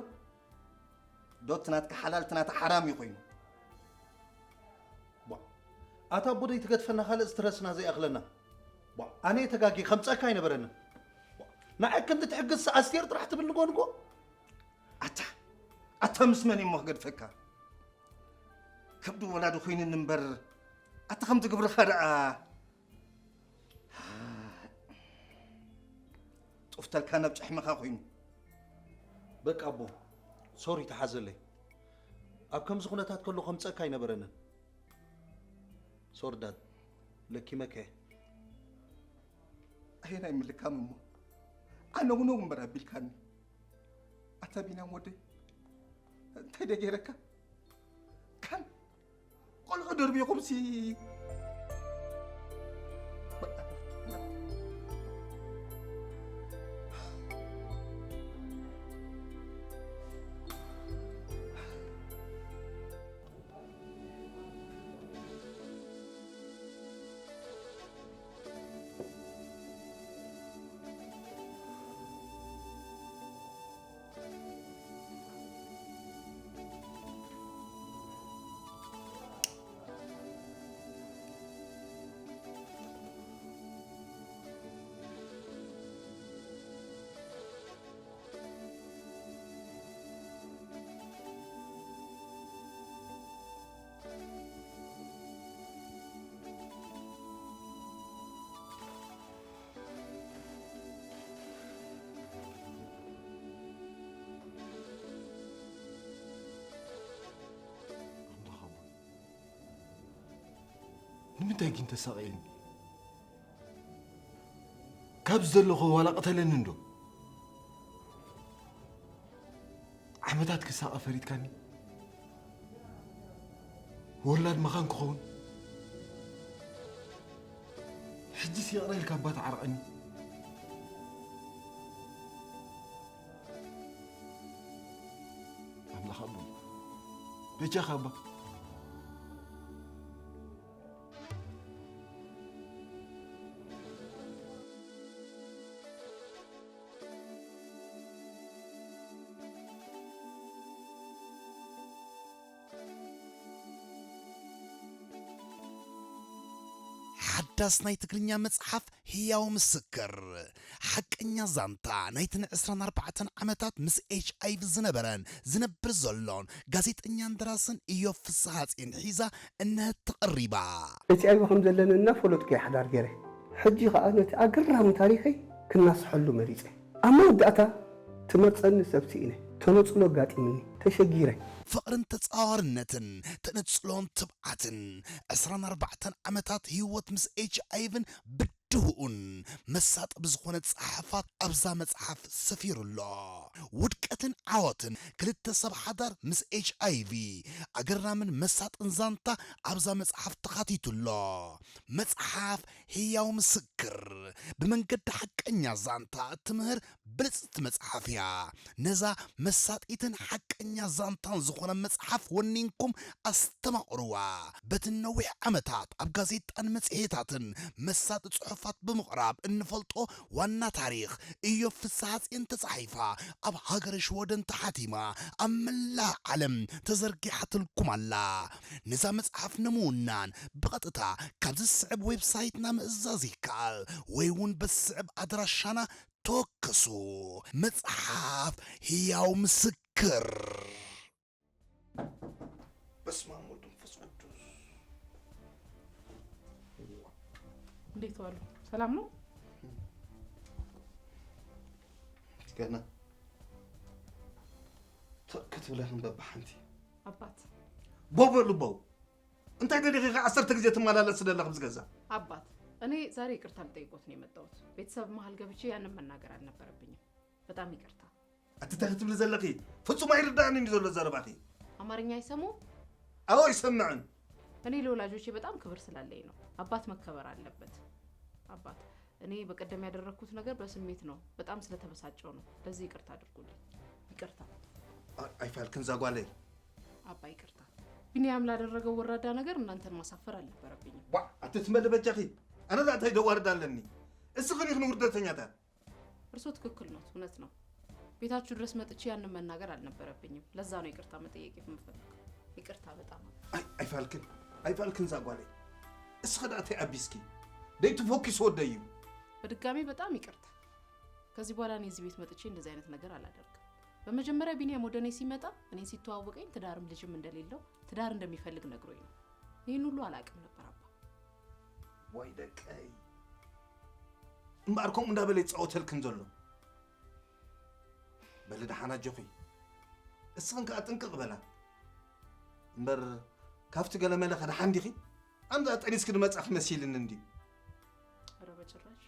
ዶ እቲ ናትካ ሓላል፣ እቲ ናታ ሓራም እዩ ኮይኑ? ቧ፣ ኣታ ኣቦ ደይትገድፈና ካልእ ስትረስና ዘይኣኽለና። ቧ፣ ኣነ ተጋጊ ከምጸካ ኣይነበረንን። ቧ፣ ንዓይ ክንዲ ትሕግዝ ኣስቴር ጥራሕ ትብል ንጎ ንጎ። ኣታ፣ ኣታ ምስ መን እሞ ክገድፈካ? ከብዲ ወላዲ ኮይኑኒ እምበር፣ ኣታ ከምዚ ግብርኻ ደኣ። ጡፍተልካ ናብ ጭሕምኻ ኮይኑ። በቃ ኣቦ፣ ሶሪ፣ ተሓዘለይ። ኣብ ከምዚ ኩነታት ከሎ ከምፀካ ኣይነበረንን። ሶሪ ዳድ፣ ለኪመከ። ኣየናይ ምልካም እሞ? ኣነውነው እምበር ኣቢልካኒ። ኣታ ቢንያም ወደይ፣ እንታይ ደገይረካ? ካን ቆልዑ ደርቢኹምሲ። ኣምላኽ ኣቦይ፣ ንምንታይ ግን ተሳቕየኒ? ካብዚ ዘለኹ ዋላ ቅተለኒ እንዶ። ዓመታት ክሳቐ ፈሪድካኒ? ወላድ መኻን ክኸውን? ሕጂስ ይቕረ ኢልካ እባ ተዓረቐኒ። ኣምላኽ ኣቦ፣ በጃኻ እባ። ሓዳስ ናይ ትግርኛ መጽሓፍ ህያው ምስክር። ሓቀኛ ዛንታ ናይተን ዕስራን ኣርባዕተን ዓመታት ምስ ኤች ኣይ ቪ ዝነበረን ዝነብር ዘሎን ጋዜጠኛን ደራስን ኢዮብ ፍስሃጽዮን ሒዛ እነሀት ተቐሪባ። ኤች ኣይ ቪ ከም ዘለኒ እናፈለጥኩ እየ ሓዳር ገይረ። ሕጂ ኸኣ ነቲ ኣገራሚ ታሪኸይ ክናስሐሉ መሪጸ። ኣብ መወዳእታ ትመርጸኒ ሰብ ስኢነ። ተነጽሎ ኣጋጢምኒ። ተሸጊረ። ፍቕርን ተጻዋርነትን፣ ተነጽሎን ትብዓትን፣ ዕስራን ኣርባዕተን ዓመታት ህይወት ምስ ኤች ኣይ ቪን ብድሆኡን መሳጢ ብዝኾነ ጸሓፋት ኣብዛ መጽሓፍ ሰፊሩ ኣሎ። ውድቀትን ዓወትን ክልተ ሰብ ሓዳር ምስ ኤች ኣይ ቪ፣ ኣገራምን መሳጥን ዛንታ ኣብዛ መጽሓፍ ተኻቲቱ ኣሎ። መጽሓፍ ህያው ምስክር፣ ብመንገዲ ሓቀኛ ዛንታ እትምህር ብልጽቲ መጽሓፍ እያ። ነዛ መሳጢትን ሓቀኛ ዛንታን ዝኾነ መጽሓፍ ወኒንኩም ኣስተማቕርዋ። በቲ ነዊሕ ዓመታት ኣብ ጋዜጣን መጽሔታትን መሳጢ ጽሑፋት ብምቕራብ እንፈልጦ ዋና ታሪኽ ኢዮብ ፍስሃጽዮን ተጻሒፋ ኣብ ሃገረ ሽወደን ተሓቲማ ኣብ መላእ ዓለም ተዘርጊሓትልኩም ኣላ። ነዛ መጽሓፍ ንምውናን ብቐጥታ ካብ ዝስዕብ ዌብሳይትና ምእዛዝ ይከኣል ወይ እውን በስዕብ ኣድራሻና ተወከሱ። መጽሓፍ ህያው ምስክር። በስመ ኣብ ወወልድ ወመንፈስ ቅዱስ። እንዴት ዋሉ? ሰላም ነው? ገና ትክ ክትብለኽን በብሓንቲ። ኣባት። ቦ በሉ ቦ። እንታይ ደሊኺ ኢኺ ዓሰርተ ግዜ ትመላለሲ ዘለኺ ኣብዚ ገዛ? ኣባት፣ እኔ ዛሬ ይቅርታ ልጠይቆት ነው የመጣሁት። ቤተሰብ መሀል ገብቼ ያንን መናገር አልነበረብኝም። በጣም ይቅርታ። ኣቲ እንታይ ክትብሊ ዘለኺ? ፍጹም ኣይርዳእንን እዩ ዘሎ ዘረባኺ። አማርኛ አይሰሙም? ኣዎ ኣይሰምዕን። እኔ ለወላጆቼ በጣም ክብር ስላለኝ ነው። አባት መከበር አለበት። አባት፣ እኔ በቀደም ያደረግኩት ነገር በስሜት ነው። በጣም ስለተበሳጨው ነው። ለዚህ ይቅርታ አድርጉልኝ። ይቅርታ። ኣይ፣ ኣይፋልክን እዛ ጓለይ። አባ ይቅርታ። ቢንያም ላደረገው ወራዳ ነገር እናንተን ማሳፈር አልነበረብኝም። ዋ፣ ኣቲ ትመሊ በጃኺ። ኣነ ዳኣ እንታይ ደዋርድ ኣለኒ? እስኽን ኢኽን ውርደተኛታት። እርሶ ትክክል ኖት፣ እውነት ነው። ቤታችሁ ድረስ መጥቼ ያንን መናገር አልነበረብኝም። ለዛ ነው ይቅርታ መጠየቅ የምፈልገው። ይቅርታ በጣም። ኣይ፣ ኣይፋልክን፣ ኣይፋልክን እዛ ጓለይ። እስኺ ዳኣ እንታይ ኣቢስኪ? ደይ ትፎኪስ ወደይ እዩ። በድጋሚ በጣም ይቅርታ። ከዚህ በኋላ እኔ እዚህ ቤት መጥቼ እንደዚህ አይነት ነገር አላደርግም። በመጀመሪያ ቢንያም ወደ እኔ ሲመጣ እኔን ሲተዋወቀኝ ትዳርም ልጅም እንደሌለው፣ ትዳር እንደሚፈልግ ነግሮኝ ነው። ይህን ሁሉ አላውቅም ነበር አባ። ዋይ ደቀይ። እምበኣር ከምኡ እንዳበለ ይጻወተልክን ዘሎ። በሊ ደሓን ኣጆኺ። እስኽን ከኣ ጥንቅቕ በላ። እምበር ካብቲ ገለመለ ከደሓን ዲኺ? ኣምዛ ጠኒስኪ ድመጻኺ መሲልኒ እንድዩ። ኧረ በጭራሽ።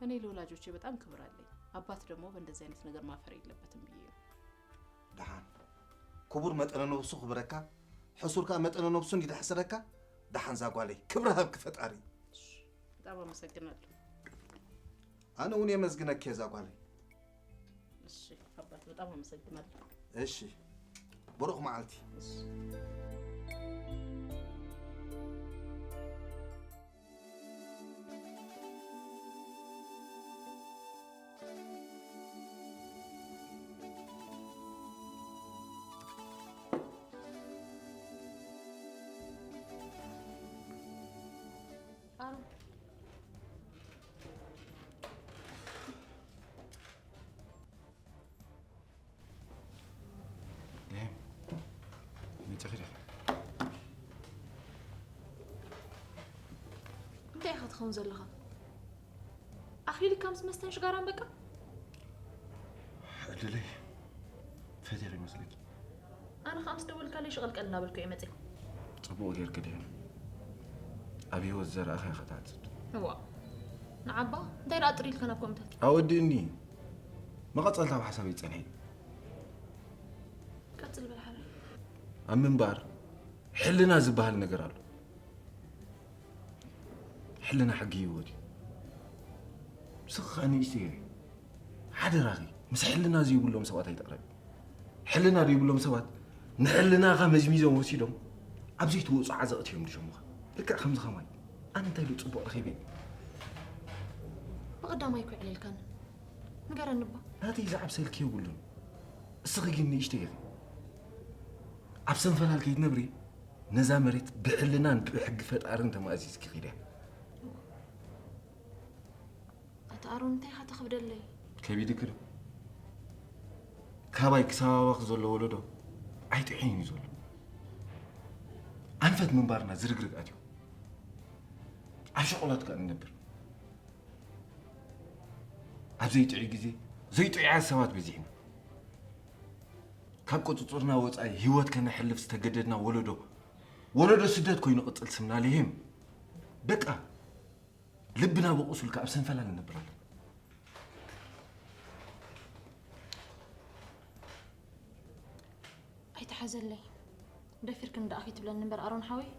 እኔ ለወላጆቼ በጣም ክብር አለኝ። አባት ደግሞ በእንደዚህ አይነት ነገር ማፈር የለበትም ብዬ ነው። ደሓን። ክቡር መጠነ ነብሱ ክብረካ፣ ሕሱር ከኣ መጠነ ነብሱ እንዲዳሕስረካ። ደሓን ዛጓለይ፣ ክብሪ ሃብኪ ፈጣሪ። እሺ፣ በጣም አመሰግናለሁ። ኣነ እውን የመስግነኪ ዛጓለይ። እሺ፣ አባት በጣም አመሰግናለሁ። እሺ፣ ብሩኽ መዓልቲ። እሺ። ደም መጨኺ ዲኺ? እንታይ ኢኻ ትኸውን ዘለኻ? ኣኺልካ ምስ መስተን ሽጋራን በቃ? ዕድለይ ፈቲኺ ይመስለኪ። ኣነ ኸኣ ምስ ደወልካለይ ሽቐልቀል እናበልኩ እየ መፅእ። ጽቡቕ ጌርኪ ዲኺ? ኣብ ህይወት ዝዘራእኽያ ኸትዓጽድ። እዋ፣ ንዓባ እንታይ ደኣ ጥር ኢልካ ናብ ከምኡታት? ኣወድእኒ። መቐጸልታ ኣብ ሓሳበይ ጸንሒ። ቀጽል በል ሓራይ። ኣብ ምንባር ሕልና ዝበሃል ነገር ኣሎ። ሕልና ሕጊ ህይወት እዩ። ንስኺ ኸኣ ንእሽተይ ኢኺ። ሓደራኺ፣ ምስ ሕልና ዘይብሎም ሰባት ኣይትቕረቢ። ሕልና ዘይብሎም ሰባት ንሕልናኻ መዝሚዞም ወሲዶም ኣብ ዘይትወጾ ዓዘቕቲ እዮም ዝሸሙኻ። ልክዕ ከምዚ ኸማይ። ኣነ እንታይ ኢሉ ጽቡቕ ረኺበ? ብቐዳማይ እኮ የዕለልካኒ። ንገረኒ እባ። ናተይ ዝዓብሰልኪ የብሉን። እስኺ ግን ንእሽተይ ኢኺ። ኣብ ሰንፈላል ከይትነብሪ ነዛ መሬት ብሕልናን ብሕጊ ፈጣርን ተማእዚዝኪ ኺድያ። ኣታ ኣሮን እንታይ ኢኻ ተኽብደለይ? ከቢድኪ ዶ? ካባይ ክሳብ ኣባኺ ዘሎ ወለዶ ኣይጥዕይን እዩ ዘሎ። ኣንፈት ምንባርና ዝርግርግ ኣትዩ። ኣብ ሸቆላት ከኣ ንነብር። ኣብ ዘይጥዑይ ግዜ ዘይጥዑያት ሰባት በዚሕና። ካብ ቁጽጽርና ወጻኢ ህይወት ከነሕልፍ ዝተገደድና ወለዶ፣ ወለዶ ስደት ኮይኑ ቅጽል ስምና ልሂም። በቃ ልብና ብቑሱል ከኣ ኣብ ሰንፈላል ንነብር ኣለና። ኣይትሓዘለይ። ደፊርክ እንዳ ኣኺ ትብለኒ እምበር ኣሮን ሓወይ፣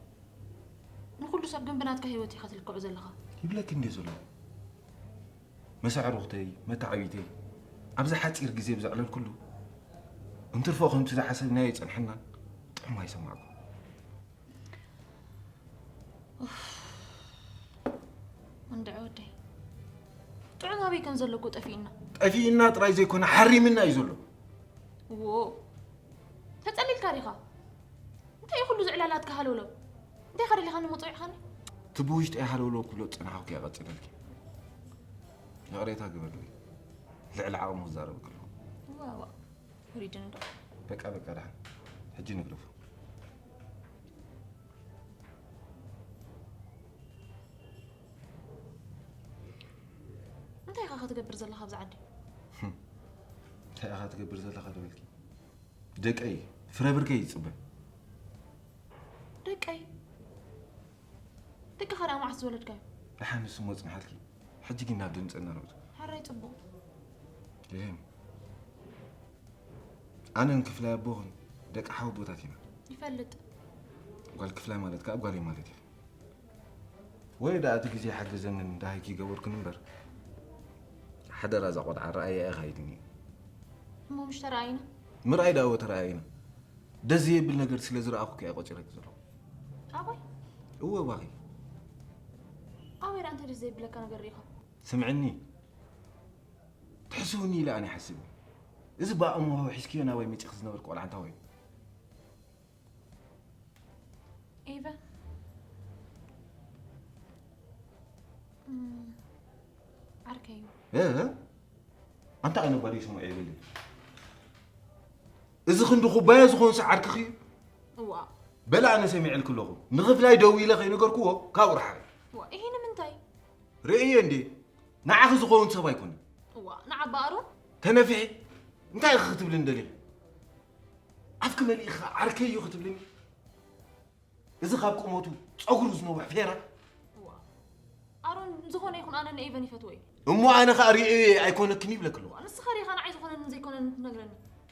ንኹሉ ሰብ ግን ብናትካ ህይወት ኢኻ ትልክዖ ዘለኻ። ይብለኪ እንድየ ዘሎ። መሳዕሩኽተይ፣ መተዓቢተይ፣ ኣብዚ ሓጺር ግዜ ብዘዕለልኩሉ፣ እንትርፎ ከምቲ ዝሓሰብናዮ ኣይጸንሐናን፣ ጥዑም ኣይሰማዕኩን። ኡፍ፣ ወንድዐ ወደይ፣ ጥዑም ኣበይ ከም ዘሎ እኮ ጠፊእና። ጠፊእና ጥራይ ዘይኮነ፣ ሓሪምና እዩ ዘሎ። ዎ፣ ተጸሊልካ ዲኻ? እንታይ እዩ ኩሉ ዝዕላላትካ ሃለውለው? እንታይ ኢኻ ደሊኻኒ ምውጽእ ኢኻኒ? እቲ ብውሽጠይ ሃለውለው ክብሎ ዝጸናሕኩ እየ ቀጺለልኪ። ይቕሬታ ግበርለይ። ልዕሊ ዓቕሙ ክዛረብ ከለኹ። እዋ፣ እዋ። ወሪድኒ ዶ? በቃ፣ በቃ፣ ደሓን። ሕጂ ንግደፎ። እንታይ ኢኻ ክትገብር ዘለኻ ኣብዚ ዓዲ? እንታይ ኢኻ ትገብር ዘለኻ ዶ በልኪ? ደቀይ፣ ፍረ ብርከይ ይጽበ። ደቀይ? ደቅኻ ደኣ መዓስ ዝወለድካዮም? ደሓን ንሱ እሞ ጽንሓልኪ። ሕጂ ግን ናብ ድምጺ እናረብቱ። ሕራይ ጽቡቕ። ይህም። ኣነን ክፍላይ ኣቦኽን ደቂ ሓው ኣቦታት ኢና። ይፈልጥ። ጓል ክፍላይ ማለት ከኣ ጓለይ ማለት እዩ። ወይ ደኣ እቲ ግዜ ሓገዘንን ደሃይኪ ይገበርክን እምበር፣ ሓደራ እዛ ቆልዓ ረኣያ ኢኻ ኢልኒ። እሞ ምሽ ተረኣይና? ምርኣይ ደኣ እወ ተረኣይና። ደስ ዘየብል ነገር ስለ ዝረኣኹ እኮ እየ ቆጺረኪ ዘለኹ። ኣባይ? እወ ባኺ። ኣባይ ደኣ እንታይ ደስ ዘየብለካ ነገር ርኢኻ? ስምዕኒ። ትሕስውኒ ኢለ ኣነ ይሓስብ። እዚ ብኣእምሮ ሒዝክዮ ናባይ መጺእኪ ዝነበርኪ ቆልዓ እንታይ እዩ? ኤቨን። እም፣ ዓርከይ እዩ። እ? ኣንታ ኣነ ባዶ ይሰምዖ የብለይ። እዚ ክንዲ ኩባያ ዝኾንስ ዓርክኺ እዩ? እዋ። በላ ኣነ ሰሚዐልኪ ኣለኹ። ንኽፍላይ ደዊለ ከይነገርክዎ ካብኡ ርሓቂ። እዋ፣ ይሄ ንምንታይ? ርእየ እንዴ? ንዓኺ ዝኸውን ሰብ ኣይኮነን። እዋ፣ ንዓባ ኣሮን? ተነፍሒ። እንታይ ኢኺ ክትብልኒ ደሊኺ? ኣፍኪ መሊእኻ ዓርከይ እዩ ክትብልኒ? እዚ ካብ ቁመቱ ጸጉሩ ዝነውሕ ፌራ? እዋ፣ ኣሮን፣ ዝኾነ ይኹን ኣነ ንኤቨን ይፈትዎ እየ። እሞ ኣነ ኸኣ ርእየ ኣይኮነክን ይብለኪ ኣለኹ። ንስኻ ዲኻ ንዓይ ዝኾነንን ዘይኮነንን ትነግረኒ?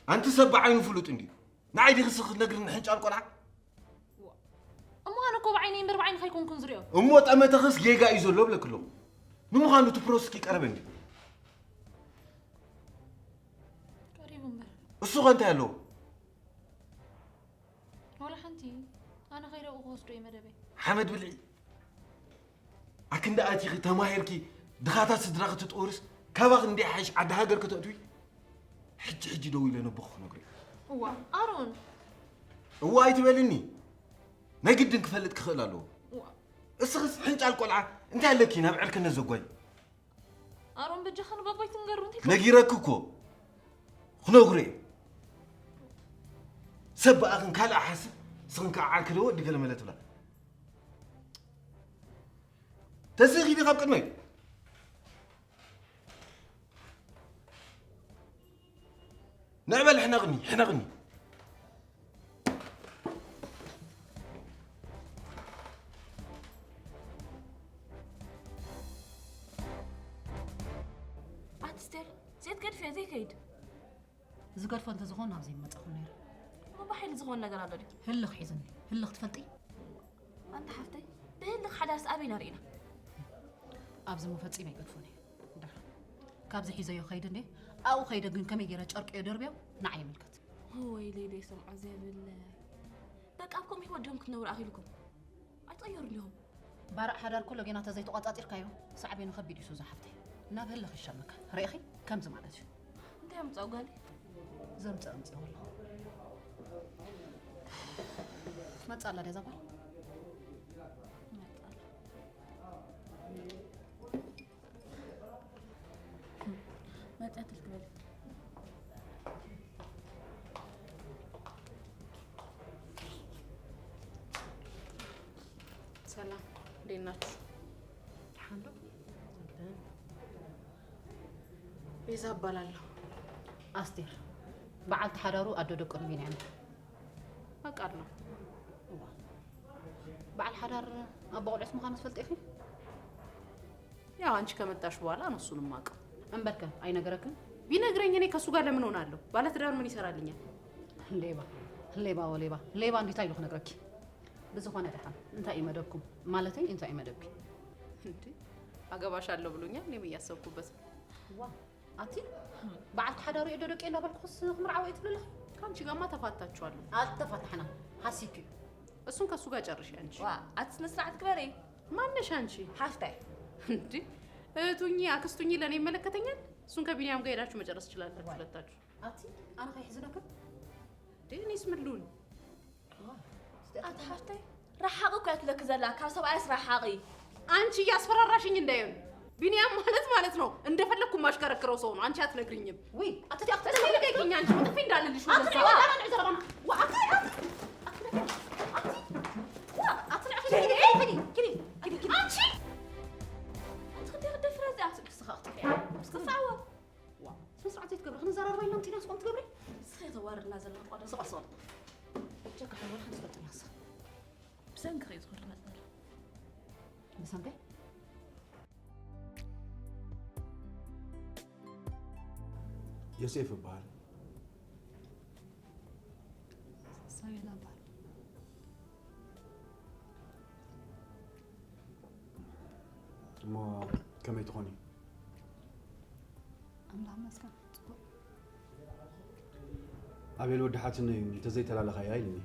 ኣንቲ ሰብ ብዓይኑ ፍሉጥ እንድዩ። ንዓይ ዲኺ እስኺ ክትነግርኒ ሕንጫል ቆልዓ? እዋ፣ እሞ ኣነ እኮ ብዓይነይ እምበር ብዓይንኻ ኣይኮንኩን ዝሪኦ። እሞ ጠመተኽስ ጌጋ እዩ ዘሎ እብለኪ ኣለኹ። ንምዃኑ እቲ ፕሮስኪ ቀረበ እንድዩ? ቀሪቡ እምበር። እሱ ኸ እንታይ ኣለዎ? ዋላ ሓንቲ። ኣነ ከይደ ኣብኡ ክወስዶ እዩ መደበይ። ሓመድ ብልዒ። ኣክንዲ ኣቲኺ ተማሂርኪ ድኻታት ስድራኺ ትጥውርስ ካባኺ እንዲይ ሓይሽ ዓዲ ሃገር ከተእትዊ? ሕጂ ሕጂ ደው ኢለ ነቦኺ ክነግሮ እየ። እዋ፣ ኣሮን። እዋ ኣይትበልኒ። ናይ ግድን ክፈልጥ ክኽእል ኣለዎ። እዋ። እስኽስ ሕንጫል ቆልዓ እንታይ ኣለኪ ናብ ዕርክነት ዘጓይ? ኣሮን በጃኻ ንባባይ ትንገሩ እንተ ነጊረኪ እኮ ክነግሮ እየ። ሰብ ብኣኽን ካልእ ሓስብ እስኽን ከዓ ዓርኪ ዶ ወዲ ገለመለ ትብላ። ተስኺ ዲ ካብ ቅድመይ ንዕበል ሕነቕኒ ሕነቕኒ። ኣትስቴር ሴት ገድፍያ ዘይከይድ ዝገድፎ እንተዝኾን ኣብዚ ይመጻኹም ነይረ። እሞ ብሓይሊ ዝኾን ነገር ኣሎ ድዩ? ህልኽ ሒዝኒ። ህልኽ ትፈልጢ? ኣንታ ሓፍተይ፣ ብህልኽ ሓዳርስ ኣበይና ርኢና? ኣብዚ እሞ ፈጺመ ኣይገድፎን እየ። ደሓን ካብዚ ሒዘዮ ከይድ እንዴ? ኣብኡ ከይደ ግን ከመይ ገይረ ጨርቅዮ ደርብዮ ንዓይ ይምልከት። ወይለይ ደይሰምዖ ዘብል። በቃ ኣብ ከምኡ ህይወት ድዮም ክትነብሩ ኣኺልኩም? ኣይትቕየሩ እንዲኹም። ባርዕ ሓዳር ኮሎ ጌና ተዘይተቋጻጺርካዮ ሳዕቤኑ ከቢድ እዩ ሱዛ ሓፍተይ። ናብ ህልኽ ይሻመካ። ርኢኺ? ከምዚ ማለት እዩ። እንታይ ኣምጻኡ ጋሊ? ዘምጽእ ኣምጺኦ ኣለኹ። መጻ ኣላ ድያ እዛ ጓል? መጻ ኣላ። መጸት ትበል። ሰላም፣ እንዴት ናችሁ? ደሓን ዶ? ቤዛ እባላለሁ። ኣስቴር፣ በዓልቲ ሓዳሩ ኣዶ ደቆም ቢንያም። በቃ ነው። እዋ። በዓል ሓዳር ኣቦ ቆልዑስ ምዃኑ ትፈልጢ ኢኺ? ያው አንቺ ከመጣሽ በኋላ ነው እሱን የማውቀው። እምበርከ አይነገረክም? ቢነግረኝ እኔ ከእሱ ጋር ለምን ሆናለሁ? ባለትዳር ምን ይሰራልኛል? ሌባ፣ ሌባ ወሌባ፣ ሌባ እንዴት አይሉ ክነግረኪ? ብዝኾነ ደሓን፣ እንታይ እዩ መደብኩም? ማለተይ እንታይ እዩ መደብኪ? እንዴ፣ አገባሻለሁ ብሎኛል፣ እኔም እያሰብኩበት ነው። ዋ፣ ኣቲ በዓልቲ ሓዳሩ እየ ዶ ደቂ እንዳበልኩኽስ ክምርዓው እየ ትብሊ ኣለኺ? ከአንቺ ጋርማ ተፋታችኋለሁ። ኣልተፋታሕናን፣ ሃሲኪ እዩ። እሱን ከእሱ ጋር ጨርሽ አንቺ። ዋ፣ ኣቲ ስነ ስርዓት ግበሪ። ማነሽ አንቺ? ሓፍታይ። እንዴ፣ እህቱኝ አክስቱኝ ለእኔ ይመለከተኛል? እሱን ከቢንያም ጋር ሄዳችሁ መጨረስ ትችላላችሁ ዋይ። ሁለታችሁ። ኣቲ ኣነ ከይሕዝነክን? እንዴ፣ እኔስ ምን ልሁን? ኣቲ ሓፍተይ፣ ረሓቒ እኮ እያ ትብለኪ ዘላ፣ ካብ ሰብኣይስ ረሓቒ። አንቺ እያስፈራራሽኝ እንዳይሆን። ቢንያም ማለት ማለት ነው፣ እንደፈለግኩ የማሽከረክረው ሰው ነው፣ አንቺ አትነግሪኝም። ውይ፣ ኣቲ ኣቲ እስኪ ልቀቂኝ አንቺ፣ ጥፊ እንዳልልሽ ወደ ኣቲ እዛ። ንዕዘር ባና። ዋ፣ ኣቲ፣ ኣቲ፣ ኣቲ፣ ኣቲ፣ ዋ፣ ኣቲ ንዕዘር፣ ኪዲ፣ ኪዲ፣ ኪዲ፣ ኪዲ፣ ኪዲ። አንቺ! ኣቲ ክትደፍራ እዚኣ። እስኻ ክትጥፍያ። እስኻ ክትዓወት። ዋ፣ ስነ ስርዓት ዘይትገብሪ፣ ክንዘራረብ ኢልና ምፂና ስቆም ትገብሪ? ንስኺ ተዋርድና ዘለኺ ቆደም። ስቆም፣ ስቆም። እጀካ ሓወር ሓንቲ ትፈልጥና ንስኻ። ብሰንክኺ እዩ ዝኹሉ መፅእ ዘሎ። ብሰንከይ? ዮሴፍ እበሃል። ሳቤላ እበሃል። እሞ ከመይ ትኾኒ? ኣምላኽ ይመስገን፣ ጽቡቕ። ኣቤል ወዲ ሓትነይ እዩ፣ እንተዘይተላለኻያ ኢልኒ።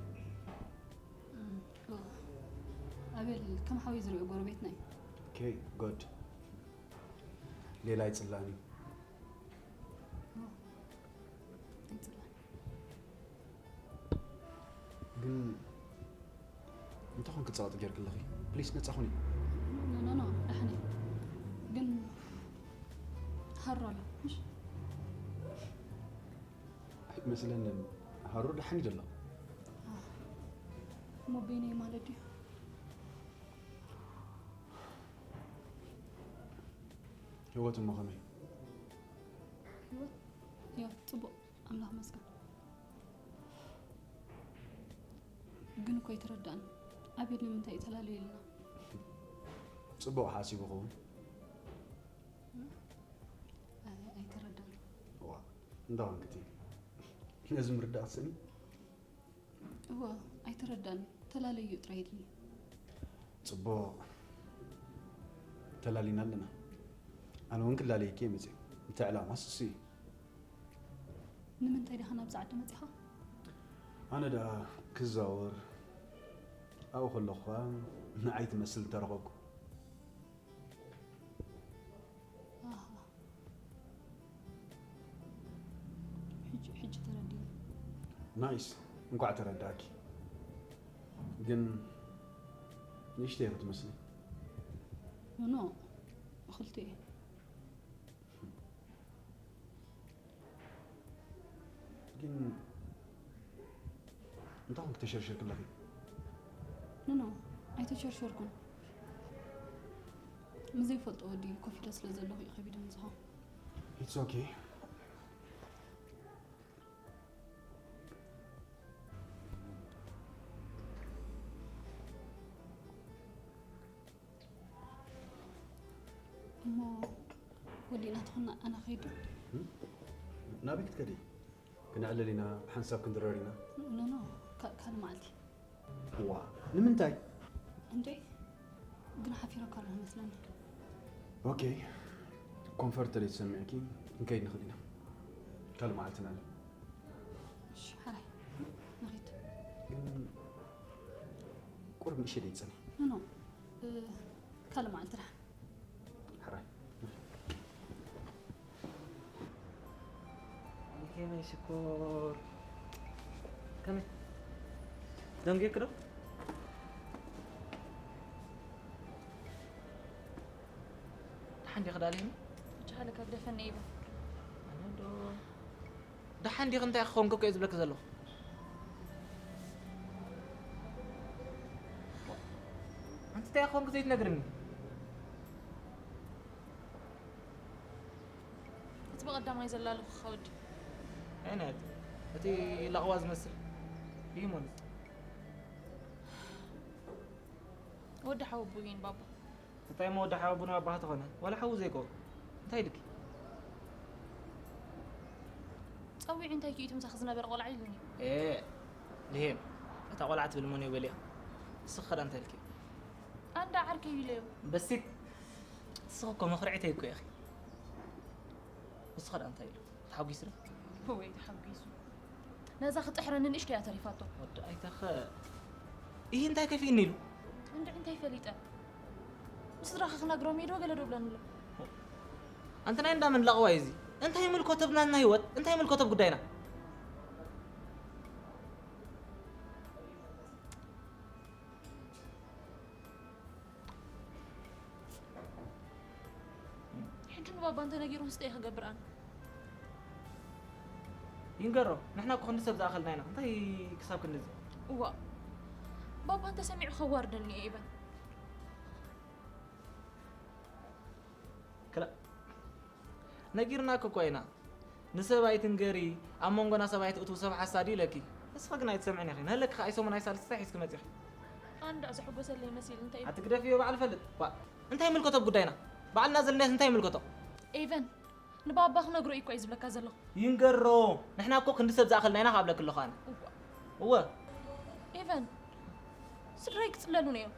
እም፣ ኦ፣ ኣቤል ከም ሓወይ ዝሪኦ ጎረቤትና እዩ። ኦኬ፣ ጉድ። ሌላ ኣይጽላእን እዩ። ኦ፣ ኣይጽላእን። ግን እንታይ ኮንኪ ጸቕጢ ጌርኪ ኣለኺ? ፕሊስ ነጻ ኩኒ። ኖ፣ ኖ፣ ኖ፣ ደሓን እየ። ግን ሃሩ ኣሎ፣ ምሽ? ኣይመስለንን። ሃሩ ደሓን እዩ ዘሎ። ኣህ፣ እሞ በይነይ ማለት ድዩ? ህይወት እሞ ከመይ? ህይወት? ህይወት ጽቡቕ። ኣመስግን። ግን እኮ ኣይተረዳእን። ኣቤል ንምንታይ እዩ ተላለዩ ኢልና? ጽቡቕ ሓሲቡ ይኸውን። ኣይ- ኣይተረዳእን። ዋ እንዳ ኮንክቲ ነዚ ምርዳእ ክትስእኒ? እወ ኣይተረዳእን። ተላለዩ ጥራይ ኢልኒ። ጽቡቕ ተላሊና ኣለና። ኣነ እውን ክላለየኪ እየ መፅእ። እቲ ዕላማስ እሱ እዩ። ንምንታይ ዲኻ ናብዚ ዓዲ መፂኻ? ኣነ ደኣ ክዛወር ኣብኡ ከለኹ ኸኣ ንዓይ ትመስል ተረኸብኩ። ኣሃ። ሕጂ ሕጂ ተረዲኡ። ናይስ እንኳዕ ተረዳእኪ። ግን ንእሽተይ ክትመስሊ። ኖኖ ክልተ እየ። ግን እንታይ ኮንክ ተሸርሽርክ ኣለኺ? ኖኖ ኣይተሸርሸርኩን። ምስ ዘይፈልጦ ወዲ ኮፍ ኢለ ስለ ዘለኹ እዩ ከቢድኒ ዝኸውን። It's okay። እሞ ወዲእና ተኾና ኣነ ኸይዱ። ናበይ ክትከዲ? ክነዕልል ኢና፣ ብሓንሳብ ክንድረር ኢና። ኖኖ ካልእ መዓልቲ። ዋ ንምንታይ? እንዴ ግን ሓፊረካ ኣለኹ መስለኒ። ኦኬ ኮንፈርት ተለይ ተሰሚዕኪ ክንከይድ ንኽእል ኢና። ካልእ መዓልቲ ንዕልል። እሺ ሓራይ ንኺድ። ግን ቁሩብ ንእሽተይ ደይጸኒ። ኖኖ ካልእ መዓልቲ ደሓን። ሕራይ። ከመይ ሽኮር ከመይ ደንጊርክ ዶ? ደሓን ዲኺ ዳልየኒ? ብቻ ሃለካ ግደፈኒ ይብል። ኣነ ዶ ደሓን ዲኺ እንታይ ክኾንኩ እኮ እየ ዝብለኪ ዘለኹ። ኣንቲ እንታይ ክኾንኩ ዘይትነግርኒ? እቲ ብቐዳማይ ዘላልኹኻ ወዲ ኣይነት እቲ ላቕዋ ዝመስል እዩ ማለት ወዲ ሓወቦ እዩ ንባባ እንታይ መወዲ ሓወቦ ንባባ ተኾነ ዋላ ሓዉ ዘይኮ እንታይ ኢልኪ ጸዊዑ እንታይ ክኢቱ ምሳኺ ዝነበረ ቆልዓ ኢሉኒ ኤ ልሄም እታ ቆልዓ ትብል መን እዩ በልያ ንስኺ ኸዳ እንታይ ኢልኪ ኣንዳ ዓርከይ ኢለዮ በሲት ንስኺ እኮ መኹርዒተይ እኮ ኢኺ ንስኺ ኸዳ እንታይ ኢሉ ተሓጒሱ ዶ ወይ ተሓጒሱ ነዛ ክጥሕረኒ ንእሽቶ እያ ተሪፋቶ ወዲ ኣይታኸ ይህ እንታይ ከፊእኒ ኢሉ እንድዒ እንታይ ፈሊጠ ንስድራኻ ክነግሮም እየ ዶ ገለ ዶ ብለኒ ኣሎ ኣንቲ ናይ እንዳ መን ላቕዋ እዩ እዚ እንታይ ይምልከቶ ብናትና ህይወት እንታይ ይምልከቶ ብጉዳይና ሕጂ ንባባ እንተነጊሩ ምስ እንታይ ክገብር ኣነ ይንገሮ ንሕና እኮ ክንዲ ሰብ ዝኣኸልና ኢና እንታይ ክሳብ ክንድዚ እዋ ባባ እንተሰሚዑ ከዋርደኒ እየ ኢበን ክላ ነጊርናኪ እኮ ኢና ንሰብ ኣይትንገሪ ኣብ መንጎና ሰብ ኣይትእትዉ ሰብ ሓሳድ እዩ ኢለኪ ንስኺ ግን ኣይትሰምዕን ኢኺ ንህለኪ ከዓ ኣይሰሙን ኣይሳልስቲ እንታይ ሒዝኪ መፂኺ ኣንዳ ዘሐጎሰለይ መሲል እንታይ ኣትግደፍዮ ባዕሉ ፈልጥ ዋ እንታይ ይምልከቶ ብጉዳይና ባዕልና ዘለናስ እንታይ ይምልከቶ ኤቨን ንባባ ክነግሮ እዩ እኮ እዩ ዝብለካ ዘለኹ ይንገሮ ንሕና እኮ ክንዲ ሰብ ዝኣኸልና ኢና ክኣብለኪ ኣለኹ ኣነ እወ ኤቨን ስድራይ ክፅለሉኒ እዮም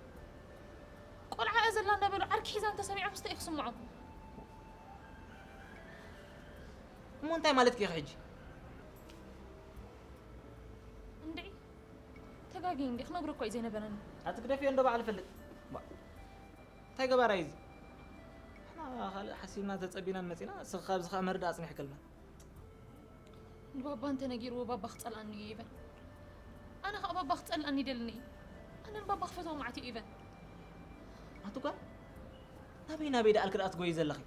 ቆልዓ እያ ዘላ እንዳበሉ ዓርኪ ሒዛ እንተሰሚዖም ስተ ክስምዖ እሞ እንታይ ማለት ኪ ሕጂ እንድዒ ተጋጊ እንዲ ክነግሮ እኮ እዩ ዘይነበረኒ ኣቲ ግደፍዮ እንዶ ባዕሉ ፈልጥ እንታይ ገባራይ እዚ ንሕና ካልእ ሓሲብና ተፀቢናን መፂና እስኺ ካብዚ ከዓ መርዳእ ኣፅኒሕክልና ንባባ እንተነጊርዎ ባባ ክፀልኣኒ እዩ ይበል ኣነ ከዓ ባባ ክፀልኣኒ ይደልኒ እዩ ኣነ ንባባ ክፈትዎ ማዓት እዩ ይበል ኣቲ ጓል ናበይ ናበይ ደኣ ኣልክ ደኣ ትጎይ ዘለኺ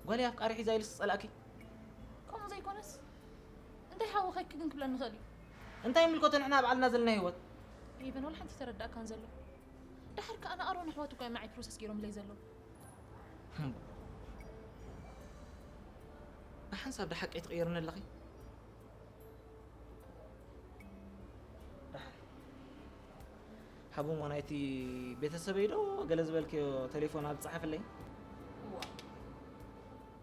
ጓል ኣፍቃሪ ሒዛ ኢልስ ዝፀላእኪ ከምኡ ዘይኮነስ እንታይ ሓወኸኪ ግን ክብለኒ ይኽእል እዩ እንታይ ይምልከቶ ንሕና ኣብ ዓልና ዘለና ህይወት ይበን ወላ ሓንቲ ተረዳእካን ዘሎ ደሓር ከኣ ንኣሮን ኣሕዋቱ እኳ እዮም ንዓይ ፕሮሰስ ገይሮምለይ ዘለዉ ብሓንሳብ ዶ ሓቂ ትቕይርኒ ኣለኺ? ደሓን። ሓቡ እሞ ናይቲ ቤተሰበይ ዶ ገለ ዝበልክዮ ቴሌፎን ኣብ ጸሓፍለይ? እዋ።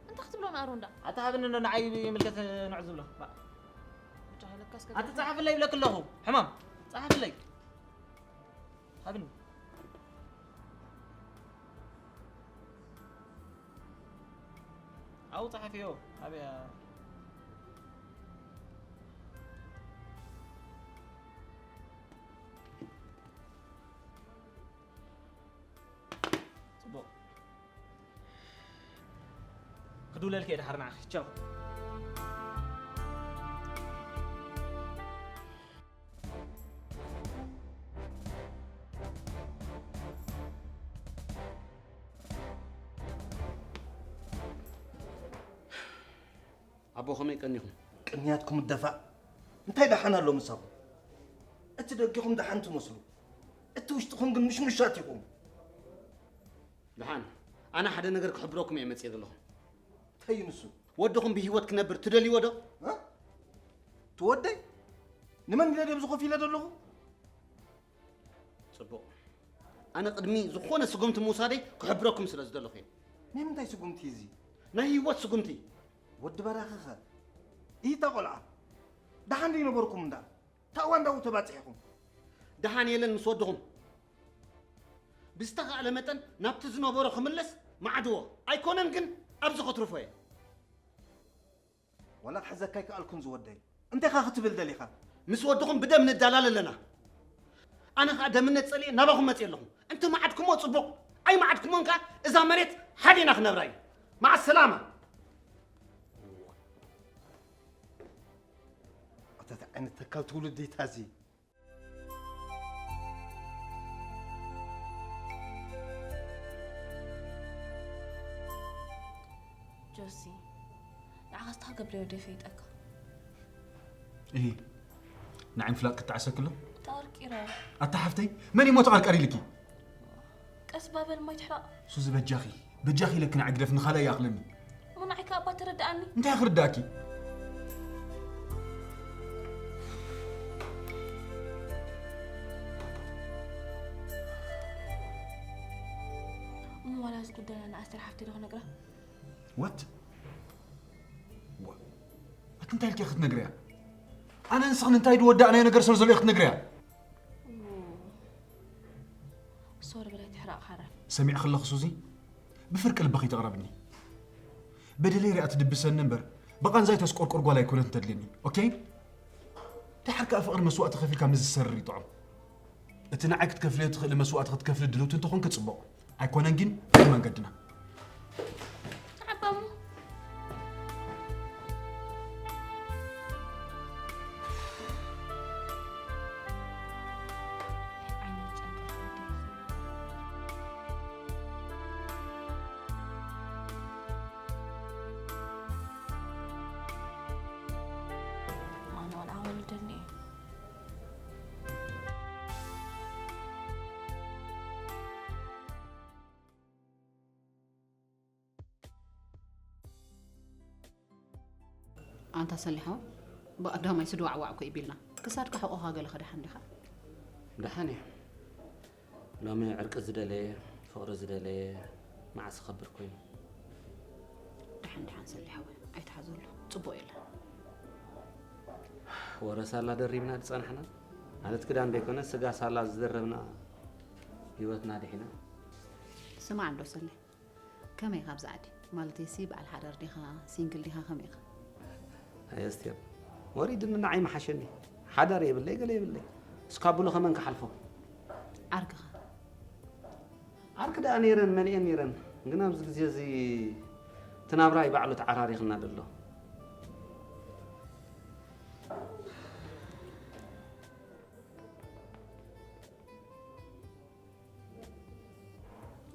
እንታይ ክትብሎ ንኣሮንዳ? ኣታ ሃብኒ እንዶ ንዓይ ይምልከት ንዑ ዝብሎ። ባ- ብቻ ለካስ ኣቲ ጸሓፍለይ ይብለክ ኣለኹ። ሕማም። ጸሓፍለይ። ሃብኒ። ኣብኡ ጸሓፍዮ። ኣብያ። ጽቡቕ። ክድውለልኪ እየ ድሓር ንዓኺ። ቻው። ኣቦ፣ ከመይ ቀኒኹም? ቅንያትኩም ደፋእ። እንታይ ደሓን ኣሎ ምሳኹም? እቲ ደጊኹም ደሓን ትመስሉ፣ እቲ ውሽጥኹም ግን ምሽሙሻት ኢኹም። ደሓን፣ ኣነ ሓደ ነገር ክሕብረኩም እየ መጽየ ዘለኹ። እንታይ እዩ ንሱ? ወድኹም ብህይወት ክነብር ትደልይዎ ዶ? እ? እቲ ወደይ? ንመን ኢለ ድየ ዝኸፊለ ዘለኹ? ጽቡቕ። ኣነ ቅድሚ ዝኾነ ስጉምቲ ምውሳደይ ክሕብረኩም ስለ ዝደለኹ እየ። ናይ ምንታይ ስጉምቲ እዩ እዚ? ናይ ህይወት ስጉምቲ። ወዲ በራኺኸ? ኢታ ቆልዓ። ደሓን ዘይነበርኩም እንዳ። ታዋ እንዳው ተባጺሕኹም። ደሓን የለን ምስ ወድኹም። ብዝተኻእለ መጠን ናብቲ ዝነበሮ ክምለስ ማዕድዎ። ኣይኮነን ግን ኣብዚ ከትርፎ እየ። ዋላ ክሕዘካ ኣይከኣልኩን ዝወደይ። እንታይ ኢኻ ክትብል ደሊኻ? ምስ ወድኹም ብደም ንዳላል ኣለና። ኣነ ኸኣ ደምነት ጸሊኤ ናባኹም መጽየ ኣለኹ። እንተ መዓድኩሞ ጽቡቕ፣ ኣይመዓድኩሞን ከኣ እዛ መሬት ሓደ ኢና ክነብራ እዩ። መዓ ሰላማ። ኣታ እንታይ ዓይነት ተካል ትውልዲ እዩ እዚ? ጆሲ፣ ንዓኻ ዝተኸገብረ ወደ ፈይጠካ። እሂ፣ ንዓይ ምፍላጥ ክትዓሰኪ ኣሎ? ተቐርቂረ። ኣታ ሓፍተይ፣ መን እሞ ተቐርቀር ኢልኪ? ቀስ ባበል ማይ ትሕረቕ። ሱዚ በጃኺ፣ በጃኺ ኢለኪ ንዓይ ግደፍኒ፣ ካልኣይ ይኣኽለኒ። እሞ ንዓይ ከኣ እባ ተረድኣኒ። እንታይ ክርዳእኪ? እሞ ዋላ እዚ ጉዳይና ንኣስቴር ሓፍተይ ዶ ክነግራ? What? ዋ-፣ ኣቲ እንታይ ኢልኪ ክትነግርያ? ኣነ ንስኽን እንታይ ዝወዳእናዮ ነገር ስለ ዘሎ ኢኺ ክትነግርያ? ሶሪ በላይ ትሕራቕ ሓራፍ። ሰሚዕኺ ኣለኺ ሱዚ? ብፍርቂ ልብኺ ተቕረብኒ። በደለይ ሪኣ ትድብሰኒ እምበር፣ ብቓንዛይ ተስቆርቆር ጓል ኣይኮነትን ተድልየኒ። ኦኬ? ደሓር ከኣ ፍቕሪ መስዋእቲ ከፊልካ ምስ ዝሰርር ይጥዑም። እቲ ንዓይ ክትከፍልዮ ትኽእሊ መስዋእቲ ክትከፍሊ ድልውቲ እንተኾንኪ ጽቡቕ። ኣይኮነን ግን፣ እዚ መንገድና። ዓባሙ። ዓይነት ጨንቀት ወዲ። ኣነ ቆልዓ ወልደኒ እየ። ኣንታ ሰሊሓ፣ ብቐዳማይ ስድዋዕዋዕ እኮ እዩ ቢልና። ክሳድካ ሕቖኻ ገለ ከደሓን ዲኻ? ደሓን እየ። ሎሚ ዕርቂ ዝደለየ፣ ፍቕሪ ዝደለየ መዓስ ይኸብር ኮይኑ። ደሓን፣ ደሓን ሰሊሓ፣ ኣይትሓዘሉ። ጽቡቕ የለን። ወረ ሳላ ደሪብና ዝጸናሕና፣ ማለት ክዳን ዘይኮነ ስጋ ሳላ ዝደረብና ህይወትና ድሒና። ስማዕ እንዶ ሰሌ፣ ከመይ ኢኻ ኣብዚ ዓዲ? ማለተይሲ በዓል ሓዳር ዲኻ፣ ሲንግል ዲኻ፣ ከመይ ኢኻ? ኣይ ኣስቴር፣ ወሪድኒ ንዓይ ምሓሸኒ። ሓዳር የብለይ፣ ገለ የብለይ። እስካብ ብሎ ከመን ክሓልፎ? ዓርክኻ? ዓርኪ ደኣ ነይረን፣ መሊኤን ነይረን። ግን ኣብዚ ግዜ እዚ እቲ ናብራ እዩ ባዕሉ ተዓራሪኽና ዘሎ።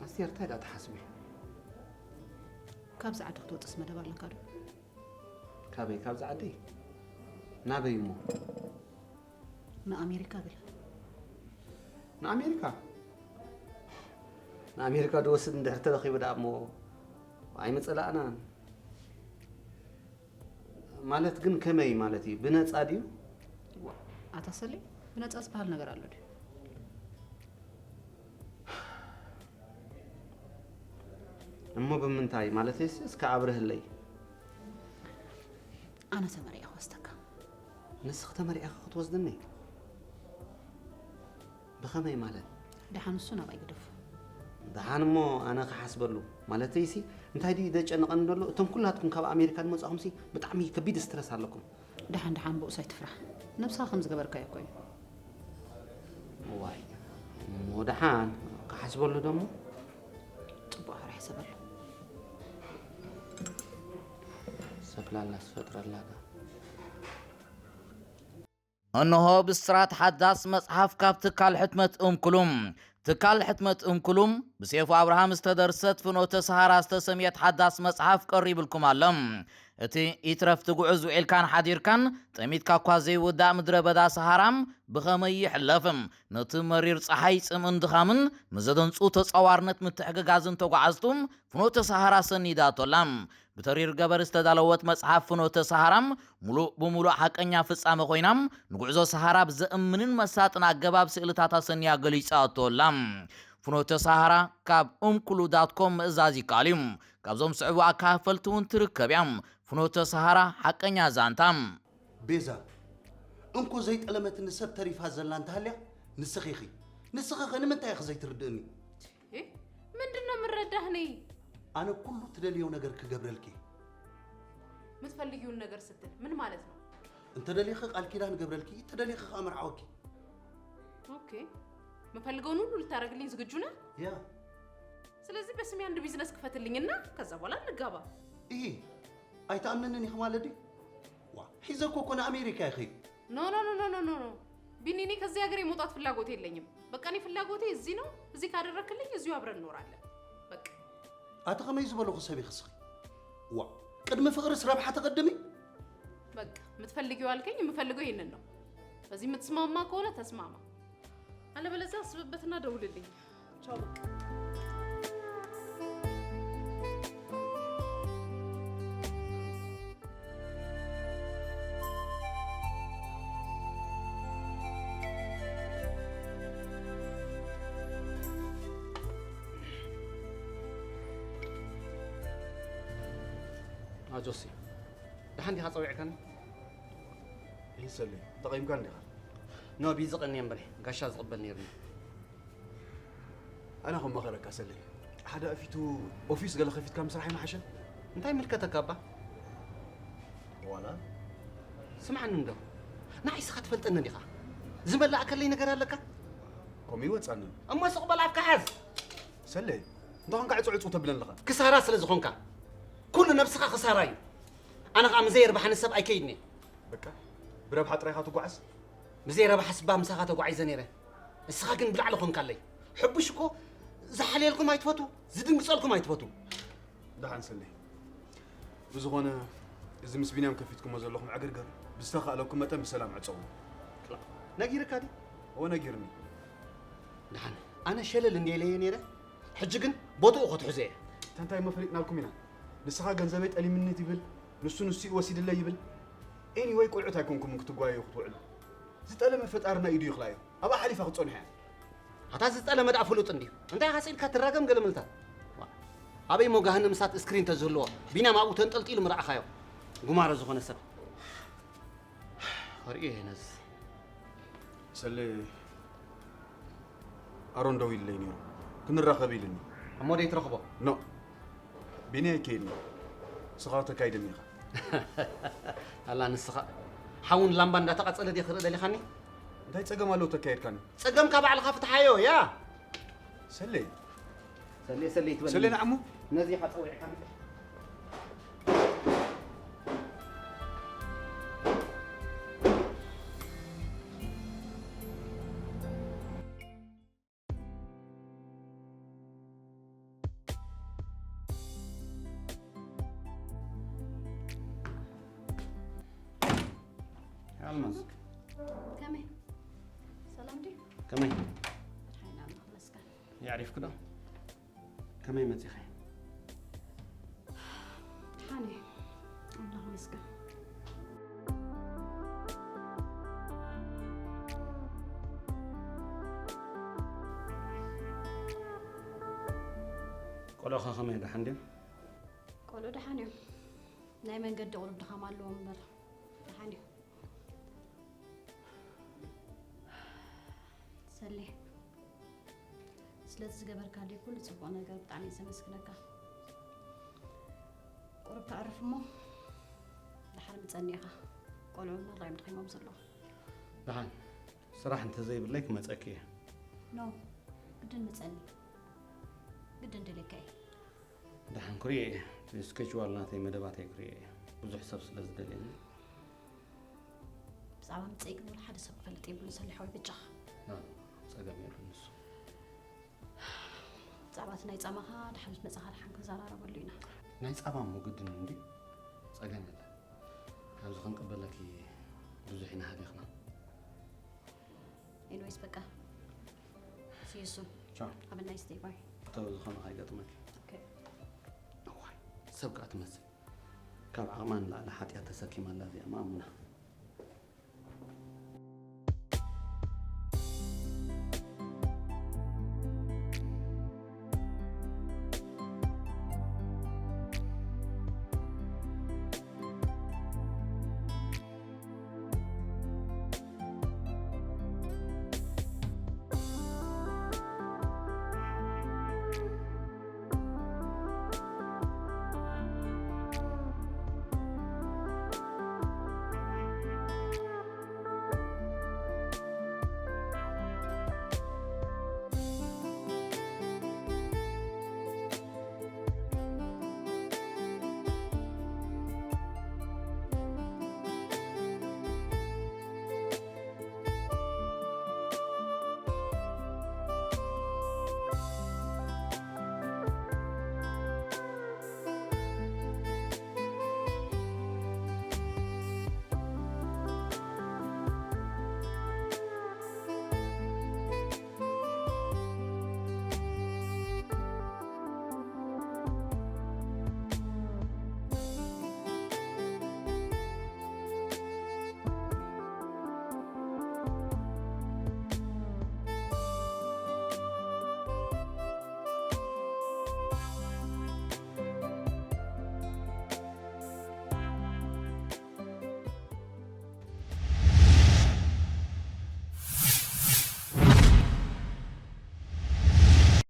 ኣስቴር፣ እንታይ ደኣ ትሓስቢ? ካብዚ ዓዲ ክትወፅስ መደብ ኣለካ ዶ? ካበይ? ካብዚ ዓዲ? ናበይ እሞ? ንኣሜሪካ ግለ። ንኣሜሪካ? ንኣሜሪካ ድወስድ እንድሕር ተረኺቡ ደኣ እሞ ኣይምጸላእናን። ማለት ግን ከመይ ማለት እዩ? ብነጻ ድዩ? ዋ፣ ኣታ ሰሌ፣ ብነጻ ዝበሃል ነገር ኣሎ ድዩ? እሞ ብምንታይ? ማለተይስ እስከ ኣብርህለይ። ኣነ ተመሪዐ ክወስደካ። ንስኺ ተመሪዕኺ ክትወስድኒ? ብኸመይ ማለት? ደሓን እሱ ናባይ ግደፉ። ደሓን እሞ ኣነ ክሓስበሉ። ማለተይሲ እንታይ ድዩ ዘጨንቐኒ ዘሎ? እቶም ኩላትኩም ካብ ኣሜሪካ ዝመጻኹምሲ ብጣዕሚ ከቢድ ስትረስ ኣለኩም። ደሓን ደሓን ብኡስ ኣይትፍራሕ። ነብስኻ ከም ዝገበርካዮ እኮ እዩ። ዋይ እሞ ደሓን ክሓስበሉ ደሞ። ጽቡቕ ሕራሕ ሰበሉ። ሰብላላ ስፈጥረላካ። እንሆ ብስራት ሓዳስ መጽሓፍ ካብ ትካል ሕትመት እምኩሉም። ትካል ሕትመት እምኩሉም ብሴፉ ኣብርሃም ዝተደርሰት ፍኖተ ሰሃራ ዝተሰምየት ሓዳስ መጽሓፍ ቀሪብልኩም ኣሎ። እቲ ይትረፍ ትጉዕዝ ውዒልካን ሓዲርካን ጠሚትካ እኳ ዘይውዳእ ምድረ በዳ ሰሃራ ብኸመይ ይሕለፍ? ነቲ መሪር ጸሓይ ጽምእን ድኻምን ንዘደንጹ ተጻዋርነት ምትሕግጋዝን ተጓዓዝቱ ፍኖተ ሰሃራ ሰኒዳቶ ኣላ። ብተሪር ገበር ዝተዳለወት መጽሓፍ ፍኖተ ሰሃራ ሙሉእ ብሙሉእ ሓቀኛ ፍጻመ ኮይና ንጉዕዞ ሰሃራ ብዘእምንን መሳጥን ኣገባብ ስእልታት ኣሰንያ ገሊጻቶ ኣላ። ፍኖተ ሰሃራ ካብ እምኩሉ ዳት ኮም ምእዛዝ ይከኣል እዩ። ካብዞም ስዕቡ ኣካፈልቲ እውን ትርከብ እያ። ፍኖተ ሰሃራ ሓቀኛ ዛንታ። ቤዛ፣ እንኮ ዘይጠለመትኒ ሰብ ተሪፋ ዘላ እንተሃልያ ንስኺ ኢኺ። ንስኺ ኸ ንምንታይ ኢኺ ዘይትርድእኒ? ምንድን ነው የምረዳህ ነይ? ኣነ ኩሉ ትደልዮ ነገር ክገብረልኪ። የምትፈልጊውን ነገር ስትል ምን ማለት ነው? እንተደሊኺ ቃል ኪዳን ገብረልኪ፣ እንተደሊኺ ኸኣ መርዓወኪ። ኦኬ፣ የምፈልገውን ሁሉ ልታደርግልኝ ዝግጁ ነህ? ያ። ስለዚህ በስሜ አንድ ቢዝነስ ክፈትልኝና ከዛ በኋላ እንጋባ። እሂ፣ ኣይትኣምንንን ኢኺ ማለት ድዩ? ዋ፣ ሒዘ እኮ እኮ ንኣሜሪካ ይኸይድ። ኖ ኖ ኖ ኖ ኖ ኖ ቢኒ፣ እኔ ከዚህ ሀገር የመውጣት ፍላጎት የለኝም። በቃ እኔ ፍላጎቴ እዚህ ነው። እዚህ ካደረክልኝ እዚሁ አብረን እንኖራለን። በቃ። ኣቲ ከመይ ዝበልኹ ሰብ ኢኺ እስኺ? ዋ፣ ቅድሚ ፍቕርስ ረብሓ ተቐድሚ? በቃ የምትፈልጊው አልከኝ፣ የምፈልገው ይሄንን ነው። በዚህ የምትስማማ ከሆነ ተስማማ፣ አለበለዚያ አስብበትና ደውልልኝ። ቻው በቃ። ኣጆሲ፣ ደሓን ዲኻ ጸዊዕካኒ? ይሰሊ፣ ተቐይምካ እንዲኻ? ኖ፣ ቢዚ ቀኒ እምበረ፣ ጋሻ ዝቕበል ነይርኒ። ኣነ ከም መኸረካ ሰለይ፣ ሓደ ኣፊቱ ኦፊስ ገለ ከፊትካ ምስራሕ ይመሓሸ። እንታይ ምልከተካ እባ? ዋላ ስምዓኒ እንዶ፣ ንዓይ ስኻ ትፈልጠኒ ዲኻ? ዝመላእከለይ ነገር ኣለካ? ከምኡ ይወጻንን። እሞ ስቕ በል ኣፍካ ሓዝ። ሰለይ፣ እንታይ ኮንካ ዕጹ ዕጹ ተብለኒ ኣለኻ? ክሳራ ስለ ዝኾንካ፣ ኩሉ ነብስኻ ክሳራ እዩ። ኣነ ኸኣ ምዘየርባሕኒ ሰብ ኣይከይድን እየ። በቃ ብረብሓ ጥራይ ኢኻ ትጓዓዝ? ብዘይ ረብሓስ እባ ምሳኻ ተጓዒዘ ነይረ። እስኻ ግን ብላዕሊ ኾንካለይ። ሕቡሽ እኮ ዝሓልየልኩም ኣይትፈቱ፣ ዝድንግጸልኩም ኣይትፈቱ። ደሓን ሰለይ። ብዝኾነ እዚ ምስ ቢንያም ከፊትኩሞ ዘለኹም ዕግርግር ብዝተኻእለኩም መጠን ብሰላም ዕጸዉ። ነጊርካ ድዩ? እወ ነጊርኒ። ደሓን ኣነ ሸለል እንድየ ኢለዮ ነይረ፣ ሕጂ ግን ቦትኡ ክትሕዞ እየ። እታ እንታይ እሞ ፈሊጥናልኩም ኢና። ንስኻ ገንዘበይ ጠሊምኒ ትብል፣ ንሱ ንሱ እዩ ወሲድለይ ይብል። ኤኒወይ ቆልዑት ኣይኮንኩምን ክትጓየዩ ክትውዕሉ። ዝጠለመ ፈጣርና ኢዱ ይኽላዮ። ኣብኣ ሓሊፋ ክትጸንሖ እያ። ኣታ ዝጠለመ ደኣ ፍሉጥ እንድዩ። እንታይ ኢኻ ስኢልካ ትራገም ገለመልታ? ዋ፣ ኣበይ እሞ ገሃነም እሳት እስክሪን ተዝህልዎ፣ ቢንያም ኣብኡ ተንጠልጢሉ ምረኣኻዮ። ጉማረ ዝኾነ ሰብ። ወርቂ ነዝ ሰሌ ኣሮን ደዊሉለይ ነይሩ። ክንራኸብ ኢሉኒ። እሞ ደይትረኽቦ? ኖ፣ ቢኒ ኣይከይድን። ንስኻ ተካይደኒ ኢኻ። ኣላ ንስኻ ሓውን ላምባ እንዳተቓጸለ ድየ ክርኢ ደሊኻኒ? እንታይ ጸገም ኣለዎ ተካየድካኒ? ጸገምካ ባዕልኻ ፍትሓዮ፣ ያ። ሰሌ ሰሌ ሰሌ ትበል። ሰሌ ንዓሙ። ነዚ ኢኻ ጸዊዕካኒ። ኣልማዝ። ከመይ? ሰላም ድዩ? ከመይ? ሓይና ኣምላኽ መስገን። የዕሪፍኩ ዶ? ከመይ መጺኻ? ደሓን እየ። ኣምላኽ መስገን። ቆልዑኻ ከመይ፣ ደሓን ድዮም? ቆልዑ ደሓን እዮም። ናይ መንገዲ ቁሩብ ድኻም ኣለዎም እምበር ደሓን እዮም። ሰሌ፣ ስለዚ ዝገበርካለይ ኩሉ ጽቡቕ ነገር ብጣዕሚ እየ ዘመስግነካ። ቁሩብ ተዕርፍ እሞ ድሓር ምጸኒ ኢኻ። ቆልዑ መራ እዮም ድኺሞም ዘለዉ። ደሓን ስራሕ እንተዘይብለይ ክመጸኪ እየ። ኖ፣ ግድን ምጸኒ። ግድን ደልየካ እየ። ደሓን ክሪኦ እየ። እቲ ስኬጅዋል ናተይ መደባተይ ክሪኦ እየ። ብዙሕ ሰብ ስለ ዝደልየኒ። ብዛዕባ ምጸይ ግን ወላ ሓደ ሰብ ክፈልጥ የብሉን ሰሌ ሓወይ፣ በጃኻ። ና፣ ጸገም የብሉን ንሱ። ብዛዕባ እቲ ናይ ጻማኻ ድሓር ምስ መጻኻ ድሓን ክንዘራረበሉ ኢና። ናይ ጻማ እሞ ግድን እንድዩ። ጸገም የለን። ካብዚ ክንቅበለኪ ብዙሕ ኢና ሃሊኽና። ኤኒዌይስ በቃ፣ ሲዩሱን ቻው። ኣብ ናይ ስቴይ ባይ። እቶ ዝኾነ ከይገጥመኪ። ኦኬ። እዋይ፣ ሰብ ከኣ ትመስል። ካብ ዓቕማ ንላዕሊ ሓጢኣት ተሰኪማ ኣላ እዚኣ፣ ማእሙና።